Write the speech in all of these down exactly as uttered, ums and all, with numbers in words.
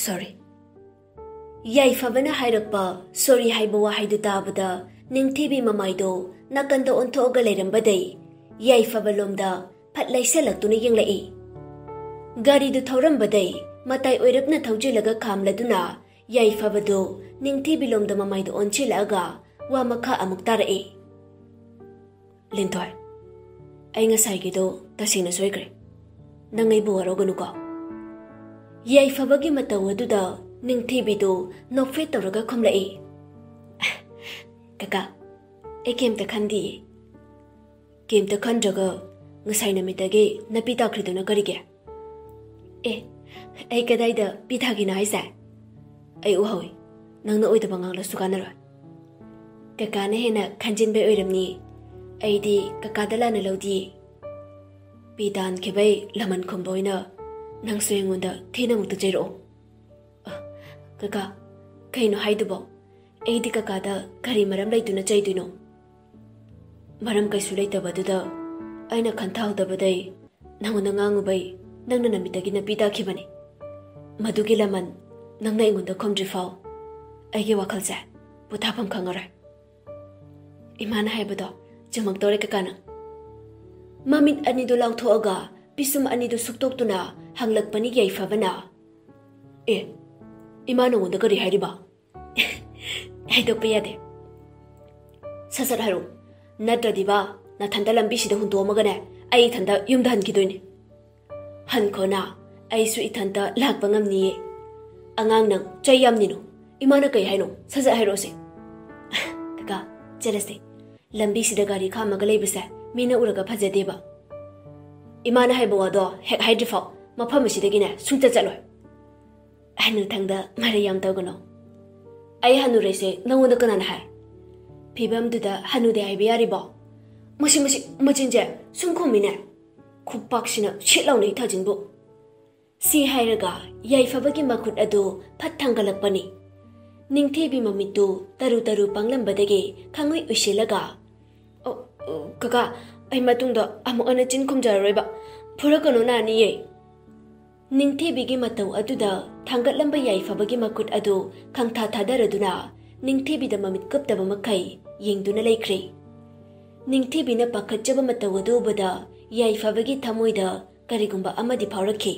ꯁꯣꯔꯤ꯫ ꯌꯥꯏꯐꯕꯅ ꯍꯥꯏꯔꯛꯄ "ꯁꯣꯔꯤ" ꯍꯥꯏꯕ ꯋꯥꯍꯩꯗꯨ ꯇꯥꯕꯗ ꯅꯤꯡꯊꯤꯕꯤ ꯃꯃꯥꯏꯗꯣ ꯅꯥꯀꯟꯗ ꯑꯣꯟꯊꯣꯛꯑꯒ ꯂꯩꯔꯝꯕꯗꯩ ꯌꯥꯏꯐꯕ ꯂꯣꯝꯗ ꯐꯠ ꯂꯩꯁꯜꯂꯛꯇꯨꯅ ꯌꯦꯡꯂꯛꯏ꯫ ꯒꯥꯔꯤꯗꯨ ꯊꯧꯔꯝꯕꯗꯩ ꯃꯇꯥꯏ ꯑꯣꯏꯔꯞꯅ ꯊꯧꯖꯤꯜꯂꯒ ꯈꯥꯝꯂꯗꯨꯅ ꯌꯥꯏꯐꯕꯗꯨ ꯅꯤꯡꯊꯤꯕꯤ ꯂꯣꯝꯗ ꯃꯃꯥꯏꯗꯨ ꯑꯣꯟꯁꯤꯜꯂꯛꯑꯒ ꯋꯥ ꯃꯈꯥ ꯑꯃꯨꯛ ꯇꯥꯔꯛꯏ꯫ "ꯂꯤꯟꯊꯣꯏ, ꯑꯩ ꯉꯁꯥꯏꯒꯤꯗꯣ ꯇꯁꯦꯡꯅ ꯁꯣꯏꯈ꯭ꯔꯦ꯫ ꯅꯪ ꯑꯩꯕꯨ ꯋꯥꯔꯧꯒꯅꯨꯀꯣ꯫" ꯌꯥꯏꯐꯕꯒꯤ ꯃꯇꯧ ꯑꯗꯨꯗ ꯅꯤꯡꯊꯤꯕꯤꯗꯨ ꯅꯣꯛꯐꯦꯠ ꯇꯧꯔꯒ ꯈꯨꯝꯂꯛꯏ꯫ "ꯀꯀꯥ, ꯑꯩ ꯀꯩꯝꯇ ꯈꯟꯗꯤꯌꯦ꯫" "ꯀꯩꯝꯇ ꯈꯟꯗ꯭ꯔꯒ ꯉꯁꯥꯏ ꯅꯨꯃꯤꯠꯇꯒꯤ ꯅꯄꯤ ꯇꯥꯈ꯭ꯔꯤꯗꯨꯅ ꯀꯔꯤꯒꯤ?" "ꯑꯦ, ꯑꯩ ꯀꯗꯥꯏꯗ ꯄꯤ ꯊꯥꯈꯤꯅꯣ ꯍꯥꯏꯁꯦ? ꯑꯩ ꯎꯍꯧꯏ꯫ ꯅꯪꯅ ꯑꯣꯏꯗꯕ ꯉꯥꯡꯂꯁꯨ ꯀꯥꯟꯅꯔꯣꯏ꯫ ꯀꯀꯥꯅ ꯍꯦꯟꯅ ꯈꯟꯖꯤꯟꯕꯩ ꯑꯣꯏꯔꯝꯅꯤ꯫ ꯑꯩꯗꯤ ꯀꯀꯥꯗ ꯂꯥꯟꯅ ꯂꯧꯗꯤꯌꯦ꯫ ꯄꯤ ꯇꯥꯟꯈꯤꯕꯩ ꯂꯃꯟ ꯈꯨꯝꯕ ꯑꯣꯏꯅ ꯅꯪꯁꯨ ꯑꯩꯉꯣꯟꯗ ꯊꯤꯅ ꯑꯃꯨꯛꯇ ꯆꯩꯔꯛꯑꯣ꯫" "ꯑ, ꯀꯀꯥ, ꯀꯩꯅꯣ ꯍꯥꯏꯗꯨꯕꯣ? ꯑꯩꯗꯤ ꯀꯀꯥꯗ ꯀꯔꯤ ꯃꯔꯝ ꯂꯩꯗꯨꯅ ꯆꯩꯗꯣꯏꯅꯣ? ꯃꯔꯝ ꯀꯩꯁꯨ ꯂꯩꯇꯕꯗꯨꯗ ꯑꯩꯅ ꯈꯟꯊꯍꯧꯗꯕꯗꯩ ꯅꯉꯣꯟꯗ ꯉꯥꯡꯉꯨꯕꯩ ꯅꯪꯅ ꯅꯃꯤꯠꯇꯒꯤ ꯅꯄꯤ ꯇꯥꯈꯤꯕꯅꯤ꯫ ꯃꯗꯨꯒꯤ ꯂꯃꯟ ꯅꯪꯅ ꯑꯩꯉꯣꯟꯗ ꯈꯨꯝꯗ꯭ꯔꯤꯐꯥꯎ ꯑꯩꯒꯤ ꯋꯥꯈꯜꯁꯦ ꯄꯣꯊꯥꯐꯝ ꯈꯪꯉꯔꯣꯏ꯫" "ꯏꯃꯥꯅ ꯍꯥꯏꯕꯗꯣ ꯆꯨꯝꯃꯛꯇꯧꯔꯦ ꯀꯀꯥꯅ꯫" ꯃꯃꯤꯠ ꯑꯅꯤꯗꯨ ꯂꯥꯎꯊꯣꯛꯑꯒ ꯄꯤꯁꯨꯝ ꯑꯅꯤꯗꯨ ꯁꯨꯛꯇꯣꯛꯇꯨꯅ ꯍꯪꯂꯛꯄꯅꯤ ꯌꯥꯏꯐꯕꯅ꯫ "ꯑꯦ, ꯏꯃꯥ ꯅꯉꯣꯟꯗ ꯀꯔꯤ ꯍꯥꯏꯔꯤꯕ?" "ꯍꯥꯏꯗꯣꯛꯄ ꯌꯥꯗꯦ꯫" "ꯁꯠ ꯁꯠ ꯍꯥꯏꯔꯛꯎ, ꯅꯠꯇ꯭ꯔꯗꯤꯕ ꯅꯊꯟꯇ ꯂꯝꯕꯤꯁꯤꯗ ꯍꯨꯟꯇꯣꯛꯑꯝꯃꯒꯅꯦ ꯑꯩ ꯏꯊꯟꯇ ꯌꯨꯝꯗ ꯍꯟꯈꯤꯗꯣꯏꯅꯦ꯫" "ꯍꯟꯈꯣꯅ, ꯑꯩꯁꯨ ꯏꯊꯟꯇ ꯂꯥꯛꯄ ꯉꯝꯅꯤꯌꯦ꯫" "ꯑꯉꯥꯡ ꯅꯪ, ꯆꯩ ꯌꯥꯝꯅꯤꯅꯣ꯫ ꯏꯃꯥꯅ ꯀꯩ ꯍꯥꯏꯅꯣ? ꯁꯠ ꯁꯠ ꯍꯥꯏꯔꯛꯑꯣꯁꯦ꯫" "ꯀꯀꯥ, ꯆꯠꯂꯁꯦ꯫ ꯂꯝꯕꯤꯁꯤꯗ ꯒꯥꯔꯤ ꯈꯥꯝꯃꯒ ꯂꯩꯕꯁꯦ ꯃꯤꯅ ꯎꯔꯒ ꯐꯖꯗꯦꯕ꯫ ꯏꯃꯥꯅ ꯍꯥꯏꯕ ꯋꯥꯗꯣ ꯍꯦꯛ ꯍꯥꯏꯗ꯭ꯔꯤꯐꯥꯎ ꯃꯐꯝ ꯑꯁꯤꯗꯒꯤꯅꯦ ꯁꯨꯡꯆꯠ ꯆꯠꯂꯣꯏ꯫" "ꯍꯅꯨꯊꯪꯗ ꯃꯔꯩ ꯌꯥꯝ ꯇꯧꯒꯅꯣ꯫" "ꯑꯩ ꯍꯅꯨꯔꯦꯁꯦ ꯅꯉꯣꯟꯗ ꯀꯅꯥꯅ ꯍꯥꯏ? ꯐꯤꯕꯝꯗꯨꯗ ꯍꯅꯨꯗꯦ ꯍꯥꯏꯕ ꯌꯥꯔꯤꯕꯣ? ꯃꯁꯤ, ꯃꯁꯤ, ꯃꯆꯤꯟꯁꯦ ꯁꯨꯝ ꯈꯨꯝꯃꯤꯅꯦ꯫ ꯈꯨꯄꯥꯛꯁꯤꯅ ꯁꯤꯠ ꯂꯥꯎꯅ ꯏꯊꯥꯖꯤꯟꯕꯨ꯫" ꯁꯤ ꯍꯥꯏꯔꯒ ꯌꯥꯏꯐꯕꯒꯤ ꯃꯈꯨꯠ ꯑꯗꯨ ꯐꯠ ꯊꯥꯡꯒꯠꯂꯛꯄꯅꯤ꯫ ꯅꯤꯡꯊꯤꯕꯤ ꯃꯃꯤꯠꯇꯨ ꯇꯔꯨ ꯇꯔꯨ ꯄꯥꯡꯂꯝꯕꯗꯒꯤ ꯈꯪꯎꯏ ꯎꯏꯁꯤꯜꯂꯒ, "ꯑꯣ, ꯑꯣ, ꯀꯀꯥ, ꯑꯩ ꯃꯇꯨꯡꯗ ꯑꯃꯨꯛ ꯍꯟꯅ ꯆꯤꯟ ꯈꯨꯝꯖꯔꯔꯣꯏꯕ꯫ ꯐꯨꯔꯛꯀꯅꯨ, ꯅꯥꯅꯤꯌꯦ꯫" ꯅꯤꯡꯊꯤꯕꯤꯒꯤ ꯃꯇꯧ ꯑꯗꯨꯗ ꯊꯥꯡꯒꯠꯂꯝꯕ ꯌꯥꯏꯐꯕꯒꯤ ꯃꯈꯨꯠ ꯑꯗꯨ ꯈꯪꯊꯥ ꯊꯥꯗꯔꯗꯨꯅ ꯅꯤꯡꯊꯤꯕꯤꯗ ꯃꯃꯤꯠ ꯀꯨꯞꯇꯕ ꯃꯈꯩ ꯌꯦꯡꯗꯨꯅ ꯂꯩꯈ꯭ꯔꯦ꯫ ꯅꯤꯡꯊꯤꯕꯤꯅ ꯄꯥꯈꯠꯆꯕ ꯃꯇꯧ ꯑꯗꯨ ꯎꯕꯗ ꯌꯥꯏꯐꯕꯒꯤ ꯊꯃꯣꯏꯗ ꯀꯔꯤꯒꯨꯝꯕ ꯑꯃꯗꯤ ꯐꯥꯎꯔꯛꯈꯤ꯫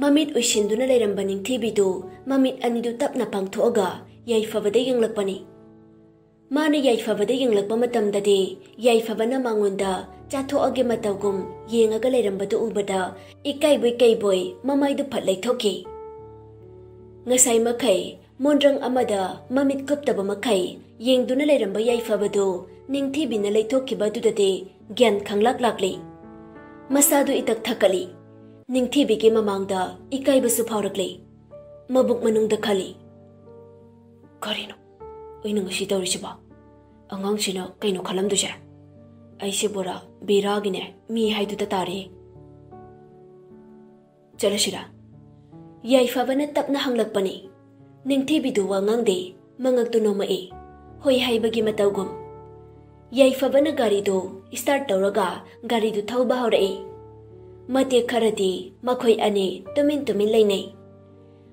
ꯃꯃꯤꯠ ꯎꯏꯁꯤꯟꯗꯨꯅ ꯂꯩꯔꯝꯕ ꯅꯤꯡꯊꯤꯕꯤꯗꯨ ꯃꯃꯤꯠ ꯑꯅꯤꯗꯨ ꯇꯞꯅ ꯄꯥꯡꯊꯣꯛꯑꯒ ꯌꯥꯏꯐꯕꯗ ꯌꯦꯡꯂꯛꯄꯅꯤ꯫ ꯃꯥꯅ ꯌꯥꯏꯐꯕꯗ ꯌꯦꯡꯂꯛꯄ ꯃꯇꯝꯗꯗꯤ ꯌꯥꯏꯐꯕꯅ ꯃꯉꯣꯟꯗ ꯆꯥꯊꯣꯛꯑꯒꯦ ꯃꯇꯧꯒꯨꯝ ꯌꯦꯡꯉꯒ ꯂꯩꯔꯝꯕꯗꯨ ꯎꯕꯗ ꯏꯀꯥꯏꯕꯣꯏ ꯀꯩꯕꯣꯏ ꯃꯃꯥꯏꯗꯨ ꯐꯠ ꯂꯩꯊꯣꯛꯈꯤ꯫ ꯉꯁꯥꯏ ꯃꯈꯩ ꯃꯣꯟꯗ꯭ꯔꯪ ꯑꯃꯗ ꯃꯃꯤꯠ ꯀꯨꯞꯇꯕ ꯃꯈꯩ ꯌꯦꯡꯗꯨꯅ ꯂꯩꯔꯝꯕ ꯌꯥꯏꯐꯕꯗꯨ ꯅꯤꯡꯊꯤꯕꯤꯅ ꯂꯩꯊꯣꯛꯈꯤꯕ ꯑꯗꯨꯗꯗꯤ ꯒ꯭ꯌꯥꯟ ꯈꯪꯂꯥꯛ ꯂꯥꯛꯂꯤ꯫ ꯃꯁꯥꯗꯨ ꯏꯇꯛ ꯊꯛꯀꯠꯂꯤ꯫ ꯅꯤꯡꯊꯤꯕꯤꯒꯤ ꯃꯃꯥꯡꯗ ꯏꯀꯥꯏꯕꯁꯨ ꯐꯥꯎꯔꯛꯂꯤ꯫ ꯃꯕꯨꯛ ꯃꯅꯨꯡꯗ ꯈꯜꯂꯤ, "ꯀꯔꯤꯅꯣ? ꯑꯩꯅ ꯉꯁꯤ ꯇꯧꯔꯤꯁꯤꯕꯣ? ꯑꯉꯥꯡꯁꯤꯅ ꯀꯩꯅꯣ ꯈꯜꯂꯝꯗꯣꯏꯁꯦ? ꯑꯩꯁꯦ ꯕꯣꯔꯥ ꯕꯦꯔꯥꯒꯤꯅꯦ, ꯃꯤ ꯍꯥꯏꯗꯨꯗ ꯇꯥꯔꯦ꯫ ꯆꯠꯂꯁꯤꯔꯥ?" ꯌꯥꯏꯐꯕꯅ ꯇꯞꯅ ꯍꯪꯂꯛꯄꯅꯤ꯫ ꯅꯤꯡꯊꯤꯕꯤꯗꯨ ꯋꯥ ꯉꯥꯡꯗꯦ, ꯃꯉꯛꯇꯨ ꯅꯣꯝꯃꯛꯏ, ꯍꯣꯏ ꯍꯥꯏꯕꯒꯤ ꯃꯇꯧꯒꯨꯝ꯫ ꯌꯥꯏꯐꯕꯅ ꯒꯥꯔꯤꯗꯨ ꯁ꯭ꯇꯥꯔꯠ ꯇꯧꯔꯒ ꯒꯥꯔꯤꯗꯨ ꯊꯧꯕ ꯍꯧꯔꯛꯏ꯫ ꯃꯇꯦꯛ ꯈꯔꯗꯤ ꯃꯈꯣꯏ ꯑꯅꯤ ꯇꯨꯃꯤꯟ ꯇꯨꯃꯤꯟ ꯂꯩꯅꯩ꯫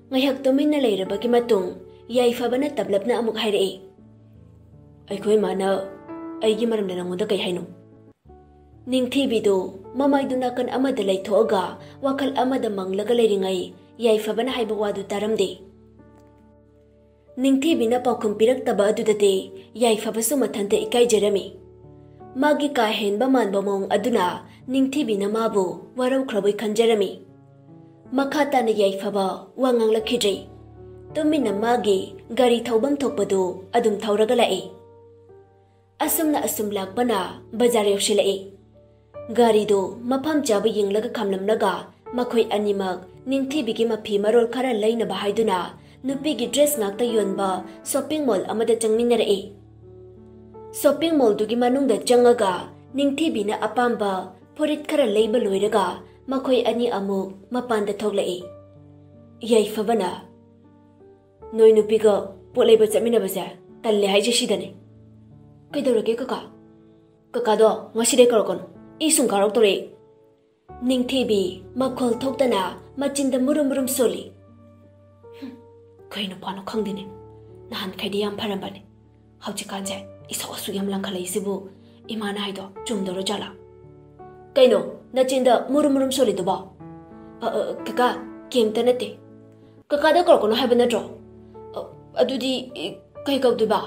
ꯉꯥꯏꯍꯥꯛ ꯇꯨꯃꯤꯟꯅ ꯂꯩꯔꯕꯒꯤ ꯃꯇꯨꯡ ꯌꯥꯏꯐꯕꯅ ꯇꯞꯂꯞꯅ ꯑꯃꯨꯛ ꯍꯥꯏꯔꯛꯏ, "ꯑꯩꯈꯣꯏ ꯃꯥꯅ ꯑꯩꯒꯤ ꯃꯔꯝꯗ ꯅꯉꯣꯟꯗ ꯀꯩ ꯍꯥꯏꯅꯣ?" ꯅꯤꯡꯊꯤꯕꯤꯗꯨ ꯃꯃꯥꯏꯗꯨ ꯅꯥꯀꯟ ꯑꯃꯗ ꯂꯩꯊꯣꯛꯑꯒ ꯋꯥꯈꯜ ꯑꯃꯗ ꯃꯪꯂꯒ ꯂꯩꯔꯤꯉꯩ ꯌꯥꯏꯐꯕꯅ ꯍꯥꯏꯕ ꯋꯥꯗꯨ ꯇꯥꯔꯝꯗꯦ꯫ ꯅꯤꯡꯊꯤꯕꯤꯅ ꯄꯥꯎꯈꯨꯝ ꯄꯤꯔꯛꯇꯕ ꯑꯗꯨꯗꯗꯤ ꯌꯥꯏꯐꯕꯁꯨ ꯃꯊꯟꯇ ꯏꯀꯥꯏꯖꯔꯝꯃꯤ꯫ ꯃꯥꯒꯤ ꯀꯥ ꯍꯦꯟꯕ ꯃꯥꯟꯕ ꯃꯑꯣꯡ ꯑꯗꯨꯅ ꯅꯤꯡꯊꯤꯕꯤꯅ ꯃꯥꯕꯨ ꯋꯥꯔꯧꯈ꯭ꯔꯕꯣꯏ ꯈꯟꯖꯔꯝꯃꯤ꯫ ꯃꯈꯥ ꯇꯥꯅ ꯌꯥꯏꯐꯕ ꯋꯥ ꯉꯥꯡꯂꯛꯈꯤꯗ꯭ꯔꯦ꯫ ꯇꯨꯃꯤꯟꯅ ꯃꯥꯒꯤ ꯒꯥꯔꯤ ꯊꯧꯐꯝ ꯊꯣꯛꯄꯗꯨ ꯑꯗꯨꯝ ꯊꯧꯔꯒ ꯂꯥꯛꯏ꯫ ꯑꯁꯨꯝꯅ ꯑꯁꯨꯝ ꯂꯥꯛꯄꯅ ꯕꯖꯥꯔ ꯌꯧꯁꯤꯜꯂꯛꯏ꯫ ꯒꯥꯔꯤꯗꯨ ꯃꯐꯝ ꯆꯥꯕ ꯌꯦꯡꯂꯒ ꯈꯥꯝꯂꯝꯂꯒ ꯃꯈꯣꯏ ꯑꯅꯤꯃꯛ ꯅꯤꯡꯊꯤꯕꯤꯒꯤ ꯃꯐꯤ ꯃꯔꯣꯜ ꯈꯔ ꯂꯩꯅꯕ ꯍꯥꯏꯗꯨꯅ ꯅꯨꯄꯤꯒꯤ ꯗ꯭ꯔꯦꯁ ꯉꯥꯛꯇ ꯌꯣꯟꯕ ꯁꯣꯞꯄꯤꯡ ꯃꯣꯜ ꯑꯃꯗ ꯆꯪꯃꯤꯟꯅꯔꯛꯏ꯫ ꯁꯣꯞꯄꯤꯡ ꯃꯣꯜꯗꯨꯒꯤ ꯃꯅꯨꯡꯗ ꯆꯪꯉꯒ ꯅꯤꯡꯊꯤꯕꯤꯅ ꯑꯄꯥꯝꯕ ꯐꯨꯔꯤꯠ ꯈꯔ ꯂꯩꯕ ꯂꯣꯏꯔꯒ ꯃꯈꯣꯏ ꯑꯅꯤ ꯑꯃꯨꯛ ꯃꯄꯥꯟꯗ ꯊꯣꯛꯂꯛꯏ꯫ ꯌꯥꯏꯐꯕꯅ, "ꯅꯣꯏ ꯅꯨꯄꯤꯒ ꯄꯣꯠ ꯂꯩꯕ ꯆꯠꯃꯤꯟꯅꯕꯁꯦ ꯇꯜꯂꯦ ꯍꯥꯏꯁꯦ ꯁꯤꯗꯅꯦ꯫" "ꯀꯩꯗꯧꯔꯒꯦ ꯀꯀꯥ?" "ꯀꯀꯥꯗꯣ ꯉꯁꯤꯗꯩ ꯀꯧꯔꯛꯀꯅꯨ, ꯏ ꯁꯨꯝ ꯀꯥꯔꯛꯇꯣꯔꯦ꯫" ꯅꯤꯡꯊꯤꯕꯤ ꯃꯈꯣꯜ ꯊꯣꯛꯇꯅ ꯃꯆꯤꯟꯗ ꯃꯨꯔꯨꯝ ꯃꯨꯔꯨꯝ ꯁꯣꯜꯂꯤ꯫ "ꯍꯨꯝ, ꯀꯩ ꯅꯨꯄꯥꯅꯣ ꯈꯪꯗꯦꯅꯦ꯫ ꯅꯍꯥꯟꯈꯩꯗꯤ ꯌꯥꯝ ꯐꯔꯝꯕꯅꯦ꯫ ꯍꯧꯖꯤꯛꯀꯥꯟꯁꯦ ꯏꯁꯧ ꯑꯁꯨꯛ ꯌꯥꯝ ꯂꯪꯈꯠꯂꯛꯏꯁꯤꯕꯨ ꯏꯃꯥꯅ ꯍꯥꯏꯗꯣ ꯆꯨꯝꯗꯧꯔ ꯖꯥꯠꯂꯥ?" "ꯀꯩꯅꯣ ꯅꯆꯤꯟꯗ ꯃꯨꯔꯨꯝ ꯃꯨꯔꯨꯝ ꯁꯣꯜꯂꯤꯗꯨꯕꯣ?" "ꯑ, ꯑ, ꯀꯀꯥ, ꯀꯩꯝꯇ ꯅꯠꯇꯦ꯫ ꯀꯀꯥꯗ ꯀꯧꯔꯛꯀꯅꯣ ꯍꯥꯏꯕ ꯅꯠꯇ꯭ꯔꯣ?" "ꯑ, ꯑꯗꯨꯗꯤ, ꯏ, ꯀꯩ ꯀꯧꯗꯣꯏꯕ?"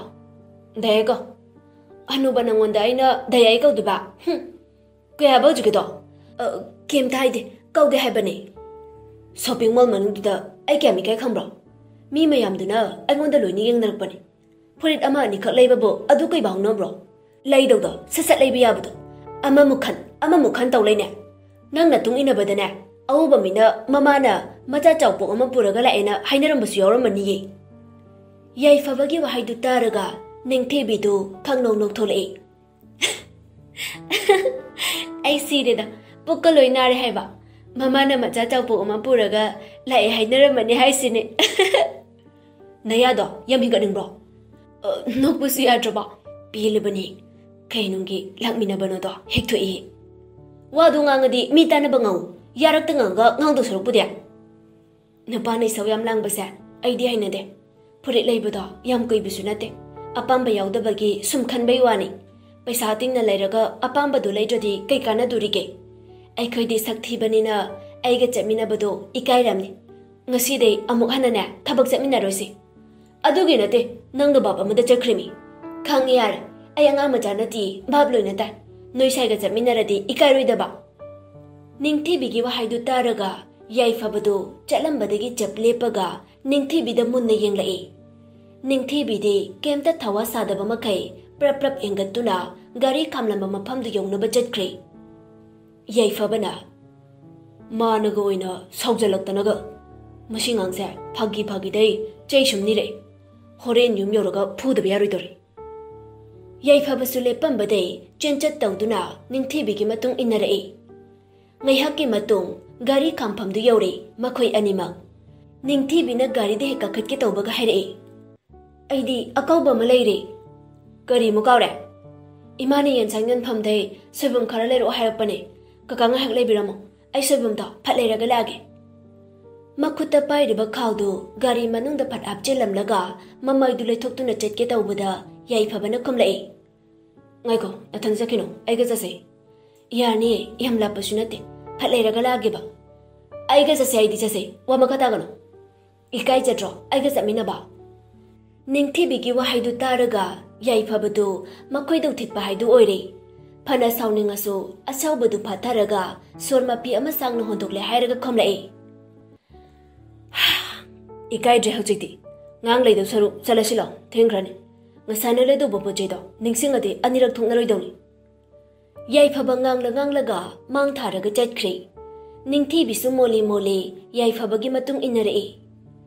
"ꯗꯌꯥꯏ ꯀꯧ꯫ ꯍꯅꯨꯕ ꯅꯪꯉꯣꯟꯗ ꯑꯩꯅ ꯗꯌꯥꯏ ꯀꯧꯗꯣꯏꯕ? ꯍꯨꯝ꯫ ꯀꯩ ꯍꯥꯏꯕ ꯍꯧꯖꯤꯛꯀꯤꯗꯣ?" "ꯑ, ꯀꯩꯝꯇ ꯍꯥꯏꯗꯦ, ꯀꯧꯒꯦ ꯍꯥꯏꯕꯅꯦ꯫ ꯁꯣꯄꯤꯡ ꯃꯣꯜ ꯃꯅꯨꯡꯗꯨꯗ ꯑꯩ ꯀꯌꯥꯝ ꯏꯀꯥꯏ ꯈꯪꯕ꯭ꯔꯣ? ꯃꯤ ꯃꯌꯥꯝꯗꯨꯅ ꯑꯩꯉꯣꯟꯗ ꯂꯣꯏꯅ ꯌꯦꯡꯅꯔꯛꯄꯅꯦ꯫ ꯐꯨꯔꯤꯠ ꯑꯃ ꯑꯅꯤꯈꯛ ꯂꯩꯕꯕꯨ ꯑꯗꯨ ꯀꯩ ꯍꯧꯅꯕ꯭ꯔꯣ? ꯂꯩꯗꯧꯗꯣ ꯁꯠ ꯁꯠ ꯂꯩꯕ ꯌꯥꯕꯗꯣ꯫ ꯑꯃꯃꯨꯛ ꯈꯟ, ꯑꯃꯃꯨꯛ ꯈꯟ ꯇꯧ ꯂꯩꯅꯦ꯫ ꯅꯪ ꯅꯇꯨꯡ ꯏꯟꯅꯕꯗꯅꯦ, ꯑꯎꯕ ꯃꯤꯅ ꯃꯃꯥꯅ ꯃꯆꯥ ꯆꯥꯎꯄꯣꯛ ꯑꯃ ꯄꯨꯔꯒ ꯂꯥꯛꯑꯦꯅ ꯍꯥꯏꯅꯔꯝꯕꯁꯨ ꯌꯥꯎꯔꯝꯃꯅꯤꯌꯦ꯫" ꯌꯥꯏꯐꯕꯒꯤ ꯋꯥꯍꯩꯗꯨ ꯇꯥꯔꯒ ꯅꯤꯡꯊꯤꯕꯤꯗꯨ ꯈꯪꯅꯧ ꯅꯣꯛꯊꯣꯛꯂꯛꯏ꯫ "ꯑꯩ ꯁꯤꯔꯦꯗ, ꯄꯨꯛꯀ ꯂꯣꯏ ꯅꯥꯔꯦ ꯍꯥꯏꯕ꯫ ꯃꯃꯥꯅ ꯃꯆꯥ ꯆꯥꯎꯄꯣꯛ ꯑꯃ ꯄꯨꯔꯒ ꯂꯥꯛꯑꯦ ꯍꯥꯏꯅꯔꯝꯃꯅꯤ ꯍꯥꯏꯁꯤꯅꯦ꯫" "ꯅꯌꯥꯗꯣ ꯌꯥꯝ ꯍꯤꯡꯒꯠꯅꯤꯡꯕ꯭ꯔꯣ? ꯑ, ꯅꯣꯛꯄꯁꯨ ꯌꯥꯗ꯭ꯔꯕꯣ? ꯄꯦꯜꯂꯕꯅꯤ꯫ ꯀꯩ ꯅꯨꯡꯒꯤ ꯂꯥꯛꯃꯤꯟꯅꯕꯅꯣꯗꯣ ꯍꯦꯛ ꯊꯣꯛꯏ꯫ ꯋꯥꯗꯣ ꯉꯥꯡꯉꯗꯤ ꯃꯤ ꯇꯥꯅꯕ ꯉꯥꯡꯉꯨ꯫ ꯌꯥꯔꯛꯇ ꯉꯥꯡꯉꯒ ꯉꯥꯡꯗꯧ ꯁꯔꯨꯛꯄꯨꯗꯤ꯫" "ꯅꯨꯄꯥꯅ ꯏꯁꯧ ꯌꯥꯝ ꯂꯥꯡꯕꯁꯦ ꯑꯩꯗꯤ ꯍꯩꯅꯗꯦ꯫ ꯐꯨꯔꯤꯠ ꯂꯩꯕꯗꯣ ꯌꯥꯝ ꯀꯨꯏꯕꯁꯨ ꯅꯠꯇꯦ꯫ ꯑꯄꯥꯝꯕ ꯌꯥꯎꯗꯕꯒꯤ ꯁꯨꯝ ꯈꯟꯕꯩ ꯋꯥꯅꯤ꯫ ꯄꯩꯁꯥ ꯇꯤꯡꯅ ꯂꯩꯔꯒ ꯑꯄꯥꯝꯕꯗꯨ ꯂꯩꯗ꯭ꯔꯗꯤ ꯀꯩ ꯀꯥꯟꯅꯗꯣꯔꯤꯒꯦ? ꯑꯩꯈꯣꯏꯗꯤ ꯁꯛ ꯊꯤꯕꯅꯤꯅ ꯑꯩꯒ ꯆꯠꯃꯤꯟꯅꯕꯗꯣ ꯏꯀꯥꯏꯔꯝꯅꯤ꯫ ꯉꯁꯤꯗꯩ ꯑꯃꯨꯛ ꯍꯟꯅꯅꯦ ꯊꯕꯛ ꯆꯠꯃꯤꯟꯅꯔꯣꯏꯁꯤ꯫" "ꯑꯗꯨꯒꯤ ꯅꯠꯇꯦ, ꯅꯪꯗꯣ ꯚꯥꯞ ꯑꯃꯗ ꯆꯠꯈ꯭ꯔꯤꯃꯤ꯫ ꯈꯪꯉꯦ ꯌꯥꯔꯦ, ꯑꯩ ꯑꯉꯥꯡ ꯃꯆꯥ ꯅꯠꯇꯦ, ꯚꯥꯞ ꯂꯣꯏꯅ ꯇꯥꯏ꯫ ꯅꯣꯏ ꯁꯥꯏꯒ ꯆꯠꯃꯤꯟꯅꯔꯗꯤ ꯏꯀꯥꯏꯔꯣꯏꯗꯕ?" ꯅꯤꯡꯊꯤꯕꯤꯒꯤ ꯋꯥꯍꯩꯗꯨ ꯇꯥꯔꯒ ꯌꯥꯏꯐꯕꯗꯨ ꯆꯠꯂꯝꯕꯗꯒꯤ ꯆꯞ ꯂꯦꯞꯄꯒ ꯅꯤꯡꯊꯤꯕꯤꯗ ꯃꯨꯟꯅ ꯌꯦꯡꯂꯛꯏ꯫ ꯅꯤꯡꯊꯤꯕꯤꯗꯤ ꯀꯩꯝꯇ ꯊꯋꯥ ꯁꯥꯗꯕ ꯃꯈꯩ ꯄ꯭ꯔꯞ ꯄ꯭ꯔꯞ ꯍꯦꯟꯒꯠꯇꯨꯅ ꯒꯥꯔꯤ ꯈꯥꯝꯂꯝꯕ ꯃꯐꯝꯗꯨ ꯌꯧꯅꯕ ꯆꯠꯈ꯭ꯔꯦ꯫ ꯌꯥꯏꯐꯕꯅ ꯃꯥꯅꯒ ꯑꯣꯏꯅ ꯁꯥꯎꯖꯜꯂꯛꯇꯅꯒ, "ꯃꯁꯤ ꯉꯥꯡꯁꯦ ꯐꯥꯒꯤ ꯐꯥꯒꯤꯗꯩ ꯆꯩ ꯁꯨꯝ ꯅꯤꯔꯛꯑꯦ꯫ ꯍꯣꯔꯦꯟ ꯌꯨꯝ ꯌꯧꯔꯒ ꯐꯨꯗꯕ ꯌꯥꯔꯣꯏꯗꯧꯔꯤ꯫" ꯌꯥꯏꯐꯕꯁꯨ ꯂꯦꯞꯄꯝꯕꯗꯩ ꯆꯦꯟꯆꯠ ꯇꯧꯗꯨꯅ ꯅꯤꯡꯊꯤꯕꯤꯒꯤ ꯃꯇꯨꯡ ꯏꯟꯅꯔꯛꯏ꯫ ꯉꯥꯏꯍꯥꯛꯀꯤ ꯃꯇꯨꯡ ꯒꯥꯔꯤ ꯈꯥꯝꯐꯝꯗꯨ ꯌꯧꯔꯦ ꯃꯈꯣꯏ ꯑꯅꯤꯃꯛ꯫ ꯅꯤꯡꯊꯤꯕꯤꯅ ꯒꯥꯔꯤꯗ ꯍꯦꯛ ꯀꯥꯈꯠꯀꯦ ꯇꯧꯕꯒ ꯍꯥꯏꯔꯛꯏ, "ꯑꯩꯗꯤ ꯑꯀꯧꯕ ꯑꯃ ꯂꯩꯔꯦ꯫" "ꯀꯔꯤꯃꯨꯛ ꯀꯥꯎꯔꯦ?" "ꯏꯃꯥꯅ ꯌꯦꯟꯁꯥꯡ ꯌꯣꯟꯐꯝꯗꯩ ꯁꯣꯏꯕꯨꯝ ꯈꯔ ꯂꯩꯔꯛꯑꯣ ꯍꯥꯏꯔꯛꯄꯅꯦ꯫ ꯀꯀꯥ ꯉꯥꯏꯍꯥꯛ ꯂꯩꯕꯤꯔꯝꯃꯣ, ꯑꯩ ꯁꯣꯏꯕꯨꯝꯗꯣ ꯐꯠ ꯂꯩꯔꯒ ꯂꯥꯛꯑꯒꯦ꯫ ꯃꯈꯨꯠꯇ ꯄꯥꯏꯔꯤꯕ ꯈꯥꯎꯗꯨ ꯒꯥꯔꯤ ꯃꯅꯨꯡꯗ ꯐꯠ ꯍꯥꯞꯆꯤꯜꯂꯝꯂꯒ ꯃꯃꯩꯗꯨ ꯂꯩꯊꯣꯛꯇꯨꯅ ꯆꯠꯀꯦ ꯇꯧꯕꯗ ꯌꯥꯏꯐꯕꯅ ꯈꯨꯝꯂꯛꯏ, "ꯉꯥꯏꯈꯣ, ꯅꯊꯟ ꯆꯠꯈꯤꯅꯣ, ꯑꯩꯒ ꯆꯠꯁꯦ꯫" "ꯌꯥꯅꯤꯌꯦ, ꯌꯥꯝ ꯂꯥꯞꯄꯁꯨ ꯅꯠꯇꯦ, ꯐꯠ ꯂꯩꯔꯒ ꯂꯥꯛꯑꯒꯦꯕ꯫" "ꯑꯩꯒ ꯆꯠꯁꯦ ꯍꯥꯏꯗꯤ ꯆꯠꯁꯦ, ꯋꯥ ꯃꯈꯥ ꯇꯥꯒꯅꯨ꯫" "ꯏꯀꯥꯏꯖꯗ꯭ꯔꯣ ꯑꯩꯒ ꯆꯠꯃꯤꯟꯅꯕ?" ꯅꯤꯡꯊꯤꯕꯤꯒꯤ ꯋꯥꯍꯩꯗꯨ ꯇꯥꯔꯒ ꯌꯥꯏꯐꯕꯗꯨ ꯃꯈꯣꯏꯗꯧ ꯊꯤꯠꯄ ꯍꯥꯏꯗꯨ ꯑꯣꯏꯔꯦ꯫ ꯐꯅ ꯁꯥꯎꯅꯤꯡꯉꯁꯨ ꯑꯁꯥꯎꯕꯗꯨ ꯐꯥꯊꯔꯒ ꯁꯣꯔ ꯃꯄꯤ ꯑꯃ ꯁꯥꯡꯅ ꯍꯣꯟꯗꯣꯛꯂꯦ ꯍꯥꯏꯔꯒ ꯈꯨꯝꯂꯛꯏ, "ꯏꯀꯥꯏꯗ꯭ꯔꯦ ꯍꯧꯖꯤꯛꯇꯤ꯫ ꯉꯥꯡ ꯂꯩꯗꯧ ꯁꯔꯨꯛ ꯆꯠꯂꯁꯤ ꯂꯥꯎ, ꯊꯦꯡꯈ꯭ꯔꯅꯤ꯫ ꯉꯁꯥꯏꯅ ꯂꯩꯗꯧꯕ ꯄꯣꯠ ꯆꯩꯗꯣ ꯅꯤꯡꯁꯤꯡꯉꯗꯤ ꯑꯅꯤꯔꯛ ꯊꯣꯛꯅꯔꯣꯏꯗꯧꯅꯤ꯫" ꯌꯥꯏꯐꯕ ꯉꯥꯡꯂ ꯉꯥꯡꯂꯒ ꯃꯥꯡ ꯊꯥꯔꯒ ꯆꯠꯈ꯭ꯔꯦ꯫ ꯅꯤꯡꯊꯤꯕꯤꯁꯨ ꯃꯣꯂꯤ ꯃꯣꯂꯤ ꯌꯥꯏꯐꯕꯒꯤ ꯃꯇꯨꯡ ꯏꯟꯅꯔꯛꯏ꯫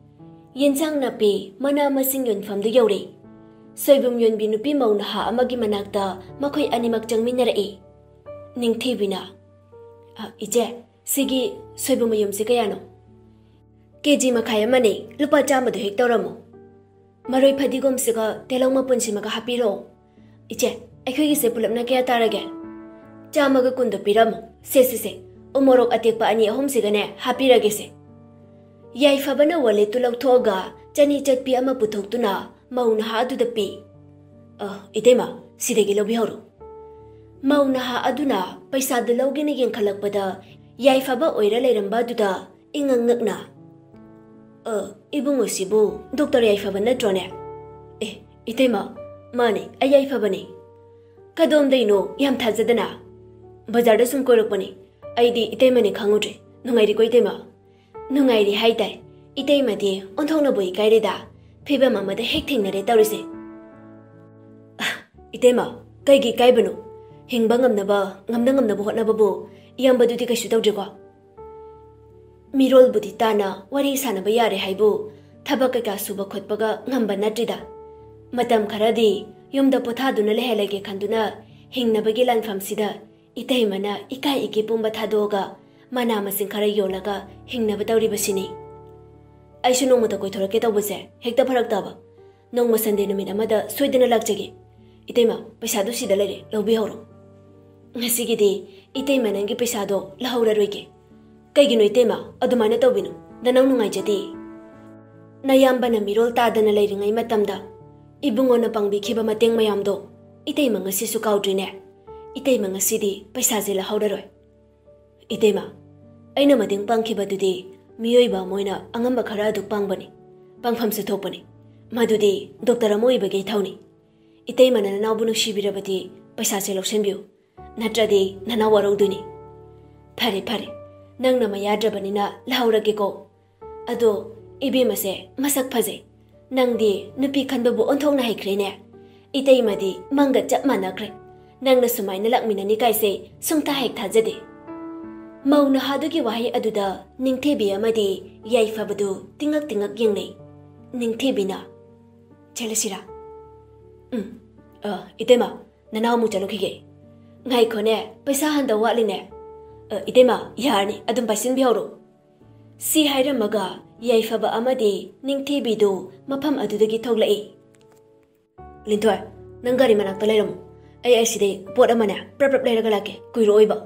ꯌꯦꯟꯁꯥꯡ ꯅꯥꯄꯤ, ꯃꯅꯥ ꯃꯁꯤꯡ ꯌꯣꯟꯐꯝꯗꯨ ꯌꯧꯔꯦ꯫ ꯁꯣꯏꯕꯨꯝ ꯌꯣꯟꯕꯤ ꯅꯨꯄꯤ ꯃꯧ ꯅꯍꯥ ꯑꯃꯒꯤ ꯃꯅꯥꯛꯇ ꯃꯈꯣꯏ ꯑꯅꯤꯃꯛ ꯆꯪꯃꯤꯟꯅꯔꯛꯏ꯫ ꯅꯤꯡꯊꯤꯕꯤꯅ, "ꯑ, ꯏꯆꯦ, ꯁꯤꯒꯤ ꯁꯣꯏꯕꯨꯝ ꯃꯌꯨꯝꯁꯤ ꯀꯌꯥꯅꯣ?" "ꯀꯦ ꯖꯤ ꯃꯈꯥꯏ ꯑꯃꯅꯦ, ꯂꯨꯄꯥ ꯆꯥꯝꯃꯗꯨ ꯍꯦꯛ ꯇꯧꯔꯝꯃꯣ꯫ ꯃꯔꯣꯏ ꯐꯗꯤꯒꯣꯝꯁꯤꯒ ꯇꯤꯜꯍꯧ ꯃꯄꯨꯟꯁꯤꯃꯒ ꯍꯥꯞꯄꯤꯔꯣ꯫" "ꯏꯆꯦ, ꯑꯩꯈꯣꯏꯒꯤꯁꯦ ꯄꯨꯂꯞꯅ ꯀꯌꯥ ꯇꯥꯔꯒꯦ?" "ꯆꯥꯝꯃꯒ ꯀꯨꯟꯗꯣ ꯄꯤꯔꯝꯃꯣ꯫ ꯁꯦ, ꯁꯦ, ꯁꯦ, ꯎꯃꯣꯔꯣꯛ ꯑꯇꯦꯛꯄ ꯑꯅꯤ ꯑꯍꯨꯝꯁꯤꯒꯅꯦ ꯍꯥꯞꯄꯤꯔꯒꯦꯁꯦ꯫" ꯌꯥꯏꯐꯕꯅ ꯋꯥꯂꯦꯠꯇꯨ ꯂꯧꯊꯣꯛꯑꯒ ꯆꯅꯤ ꯆꯠꯄꯤ ꯑꯃ ꯄꯨꯊꯣꯛꯇꯨꯅ ꯃꯧ ꯅꯍꯥ ꯑꯗꯨꯗ ꯄꯤ꯫ "ꯑ, ꯏꯇꯩꯃ, ꯁꯤꯗꯒꯤ ꯂꯧꯕꯤꯍꯧꯔꯣ꯫" ꯃꯧ ꯅꯍꯥ ꯑꯗꯨꯅ ꯄꯩꯁꯥꯗꯨ ꯂꯧꯒꯦꯅ ꯌꯦꯡꯈꯠꯂꯛꯄꯗ ꯌꯥꯏꯐꯕ ꯑꯣꯏꯔ ꯂꯩꯔꯝꯕ ꯑꯗꯨꯗ ꯏꯉꯛ ꯉꯛꯅ, "ꯑ, ꯏꯕꯨꯡꯉꯣꯁꯤꯕꯨ ꯗꯣꯛꯇꯔ ꯌꯥꯏꯐꯕ ꯅꯠꯇ꯭ꯔꯣꯅꯦ?" "ꯑꯦ, ꯏꯇꯩꯃ, ꯃꯥꯅꯦ, ꯑꯩ ꯌꯥꯏꯐꯕꯅꯦ꯫" "ꯀꯗꯣꯝꯗꯩꯅꯣ? ꯌꯥꯝ ꯊꯥꯖꯗꯅ꯫" "ꯕꯖꯥꯔꯗ ꯁꯨꯝ ꯀꯣꯏꯔꯛꯄꯅꯦ꯫ ꯑꯩꯗꯤ ꯏꯇꯩꯃꯅꯦ ꯈꯪꯉꯨꯗ꯭ꯔꯦ꯫ ꯅꯨꯡꯉꯥꯏꯔꯤꯀꯣ ꯏꯇꯩꯃ?" "ꯅꯨꯡꯉꯥꯏꯔꯤ ꯍꯥꯏꯇꯥꯏ꯫ ꯏꯇꯩꯃꯗꯤ ꯑꯣꯟꯊꯣꯛꯅꯕꯨ ꯏꯀꯥꯏꯔꯦꯗ꯫ ꯐꯤꯕꯝ ꯑꯃꯗ ꯍꯦꯛ ꯊꯦꯡꯅꯔꯦ ꯇꯧꯔꯤꯁꯦ꯫" "ꯑ, ꯏꯇꯩꯃ, ꯀꯩꯒꯤ ꯏꯀꯥꯏꯕꯅꯣ? ꯍꯤꯡꯕ ꯉꯝꯅꯕ, ꯉꯝꯅ ꯉꯝꯅꯕ ꯍꯣꯠꯅꯕꯕꯨ ꯏꯌꯥꯝꯕꯗꯨꯗꯤ ꯀꯩꯁꯨ ꯇꯧꯗ꯭ꯔꯤꯀꯣ?" "ꯃꯤꯔꯣꯜꯕꯨꯗꯤ ꯇꯥꯅ ꯋꯥꯔꯤ ꯁꯥꯟꯅꯕ ꯌꯥꯔꯦ ꯍꯥꯏꯕꯨ ꯊꯕꯛ ꯀꯩꯀꯥ ꯁꯨꯕ ꯈꯣꯠꯄꯒ ꯉꯝꯕ ꯅꯠꯇ꯭ꯔꯤꯗ꯫ ꯃꯇꯝ ꯈꯔꯗꯤ ꯌꯨꯝꯗ ꯄꯣꯊꯥꯗꯨꯅ ꯂꯩꯍꯜꯂꯒꯦ ꯈꯟꯗꯨꯅ ꯍꯤꯡꯅꯕꯒꯤ ꯂꯥꯟꯐꯝꯁꯤꯗ ꯏꯇꯩꯃꯅ ꯏꯀꯥꯏ ꯏꯀꯦ ꯄꯨꯝꯕ ꯊꯥꯗꯣꯛꯑꯒ ꯃꯅꯥ ꯃꯁꯤꯡ ꯈꯔ ꯌꯣꯜꯂꯒ ꯍꯤꯡꯅꯕ ꯇꯧꯔꯤꯕꯁꯤꯅꯤ꯫ ꯑꯩꯁꯨ ꯅꯣꯡꯃꯇ ꯀꯣꯏꯊꯣꯔꯛꯀꯦ ꯇꯧꯕꯁꯦ ꯍꯦꯛꯇ ꯐꯔꯛ ꯇꯥꯕ꯫ ꯅꯣꯡꯃ ꯁꯟꯗꯦ ꯅꯨꯃꯤꯠ ꯑꯃꯗ ꯁꯣꯏꯗꯅ ꯂꯥꯛꯆꯒꯦ꯫ ꯏꯇꯩꯃ, ꯄꯩꯁꯥꯗꯨ ꯁꯤꯗ ꯂꯩꯔꯦ, ꯂꯧꯕꯤꯍꯧꯔꯣ꯫" "ꯉꯁꯤꯒꯤꯗꯤ ꯏꯇꯩꯃ ꯅꯪꯒꯤ ꯄꯩꯁꯥꯗꯣ ꯂꯧꯍꯧꯔꯔꯣꯏꯒꯦ꯫ ꯀꯩꯒꯤꯅꯣ ꯏꯇꯩꯃ? ꯑꯗꯨꯃꯥꯏꯅ ꯇꯧꯕꯤꯅꯨ, ꯅꯅꯥꯎ ꯅꯨꯡꯉꯥꯏꯖꯗꯦ꯫ ꯅꯌꯥꯝꯕꯅ ꯃꯤꯔꯣꯜ ꯇꯥꯗꯅ ꯂꯩꯔꯤꯉꯩ ꯃꯇꯝꯗ ꯏꯕꯨꯡꯉꯣꯅ ꯄꯥꯡꯕꯤꯈꯤꯕ ꯃꯇꯦꯡ ꯃꯌꯥꯝꯗꯣ ꯏꯇꯩꯃ ꯉꯁꯤꯁꯨ ꯀꯥꯎꯗ꯭ꯔꯤꯅꯦ꯫ ꯏꯇꯩꯃ ꯉꯁꯤꯗꯤ ꯄꯩꯁꯥꯁꯦ ꯂꯧꯍꯧꯔꯔꯣꯏ꯫ ꯏꯇꯩꯃ, ꯑꯩꯅ ꯃꯇꯦꯡ ꯄꯥꯡꯈꯤꯕꯗꯨꯗꯤ ꯃꯤꯑꯣꯏꯕ ꯑꯃ ꯑꯣꯏꯅ ꯑꯉꯝꯕ ꯈꯔ ꯑꯗꯨ ꯄꯥꯡꯕꯅꯤ, ꯄꯥꯡꯐꯝꯁꯨ ꯊꯣꯛꯄꯅꯤ꯫ ꯃꯗꯨꯗꯤ ꯗꯣꯛꯇꯔ ꯑꯃ ꯑꯣꯏꯕꯒꯤ ꯏꯊꯧꯅꯤ꯫ ꯏꯇꯩꯃꯅ ꯅꯅꯥꯎꯕꯨ ꯅꯨꯡꯁꯤꯕꯤꯔꯕꯗꯤ ꯄꯩꯁꯥꯁꯦ ꯂꯧꯁꯤꯟꯕꯤꯌꯨ, ꯅꯠꯇ꯭ꯔꯗꯤ ꯅꯅꯥꯎ ꯋꯥꯔꯧꯗꯣꯏꯅꯤ꯫" "ꯐꯔꯦ, ꯐꯔꯦ, ꯅꯪꯅ ꯃꯌꯥꯗ꯭ꯔꯕꯅꯤꯅ ꯂꯧꯍꯧꯔꯒꯦꯀꯣ꯫ ꯑꯗꯣ ꯏꯕꯦꯝꯃꯁꯦ ꯃꯁꯛ ꯐꯖꯩ꯫ ꯅꯪꯗꯤ ꯅꯨꯄꯤ ꯈꯟꯕꯕꯨ ꯑꯣꯟꯊꯣꯛꯅ ꯍꯩꯈ꯭ꯔꯦꯅꯦ꯫ ꯏꯇꯩꯃꯗꯤ ꯃꯪꯒ ꯆꯞ ꯃꯥꯟꯅꯈ꯭ꯔꯦ꯫ ꯅꯪꯅ ꯁꯨꯃꯥꯏꯅ ꯂꯥꯛꯃꯤꯟꯅꯅꯤ ꯀꯥꯏꯁꯦ ꯁꯨꯡꯊꯥ ꯍꯦꯛ ꯊꯥꯖꯗꯦ꯫" ꯃꯧ ꯅꯍꯥꯗꯨꯒꯤ ꯋꯥꯍꯩ ꯑꯗꯨꯗ ꯅꯤꯡꯊꯤꯕꯤ ꯑꯃꯗꯤ ꯌꯥꯏꯐꯕꯗꯨ ꯇꯤꯡꯉꯛ ꯇꯤꯡꯉꯛ ꯌꯦꯡꯅꯩ꯫ ꯅꯤꯡꯊꯤꯕꯤꯅ, "ꯆꯠꯂꯁꯤꯔꯥ?" "ꯎꯝ, ꯑ, ꯏꯇꯩꯃ, ꯅꯅꯥꯎ ꯑꯃꯨꯛ ꯆꯠꯂꯨꯈꯤꯒꯦ꯫" "ꯉꯥꯏꯈꯣꯅꯦ, ꯄꯩꯁꯥ ꯍꯟꯗꯧ ꯋꯥꯠꯂꯤꯅꯦ꯫" "ꯑ, ꯏꯇꯩꯃ, ꯌꯥꯔꯅꯤ, ꯑꯗꯨꯝ ꯄꯥꯏꯁꯤꯟꯕꯤꯍꯧꯔꯣ꯫" ꯁꯤ ꯍꯥꯏꯔꯝꯃꯒ ꯌꯥꯏꯐꯕ ꯑꯃꯗꯤ ꯅꯤꯡꯊꯤꯕꯤꯗꯨ ꯃꯐꯝ ꯑꯗꯨꯗꯒꯤ ꯊꯣꯛꯂꯛꯏ꯫ "ꯂꯤꯟꯊꯣꯏ, ꯅꯪ ꯒꯥꯔꯤ ꯃꯅꯥꯛꯇ ꯂꯩꯔꯝꯃꯨ꯫ ꯑꯩ ꯑꯁꯤꯗꯩ ꯄꯣꯠ ꯑꯃꯅꯦ ꯄ꯭ꯔꯞ ꯄ꯭ꯔꯞ ꯂꯩꯔꯒ ꯂꯥꯛꯀꯦ, ꯀꯨꯏꯔꯛꯑꯣꯏꯕ꯫"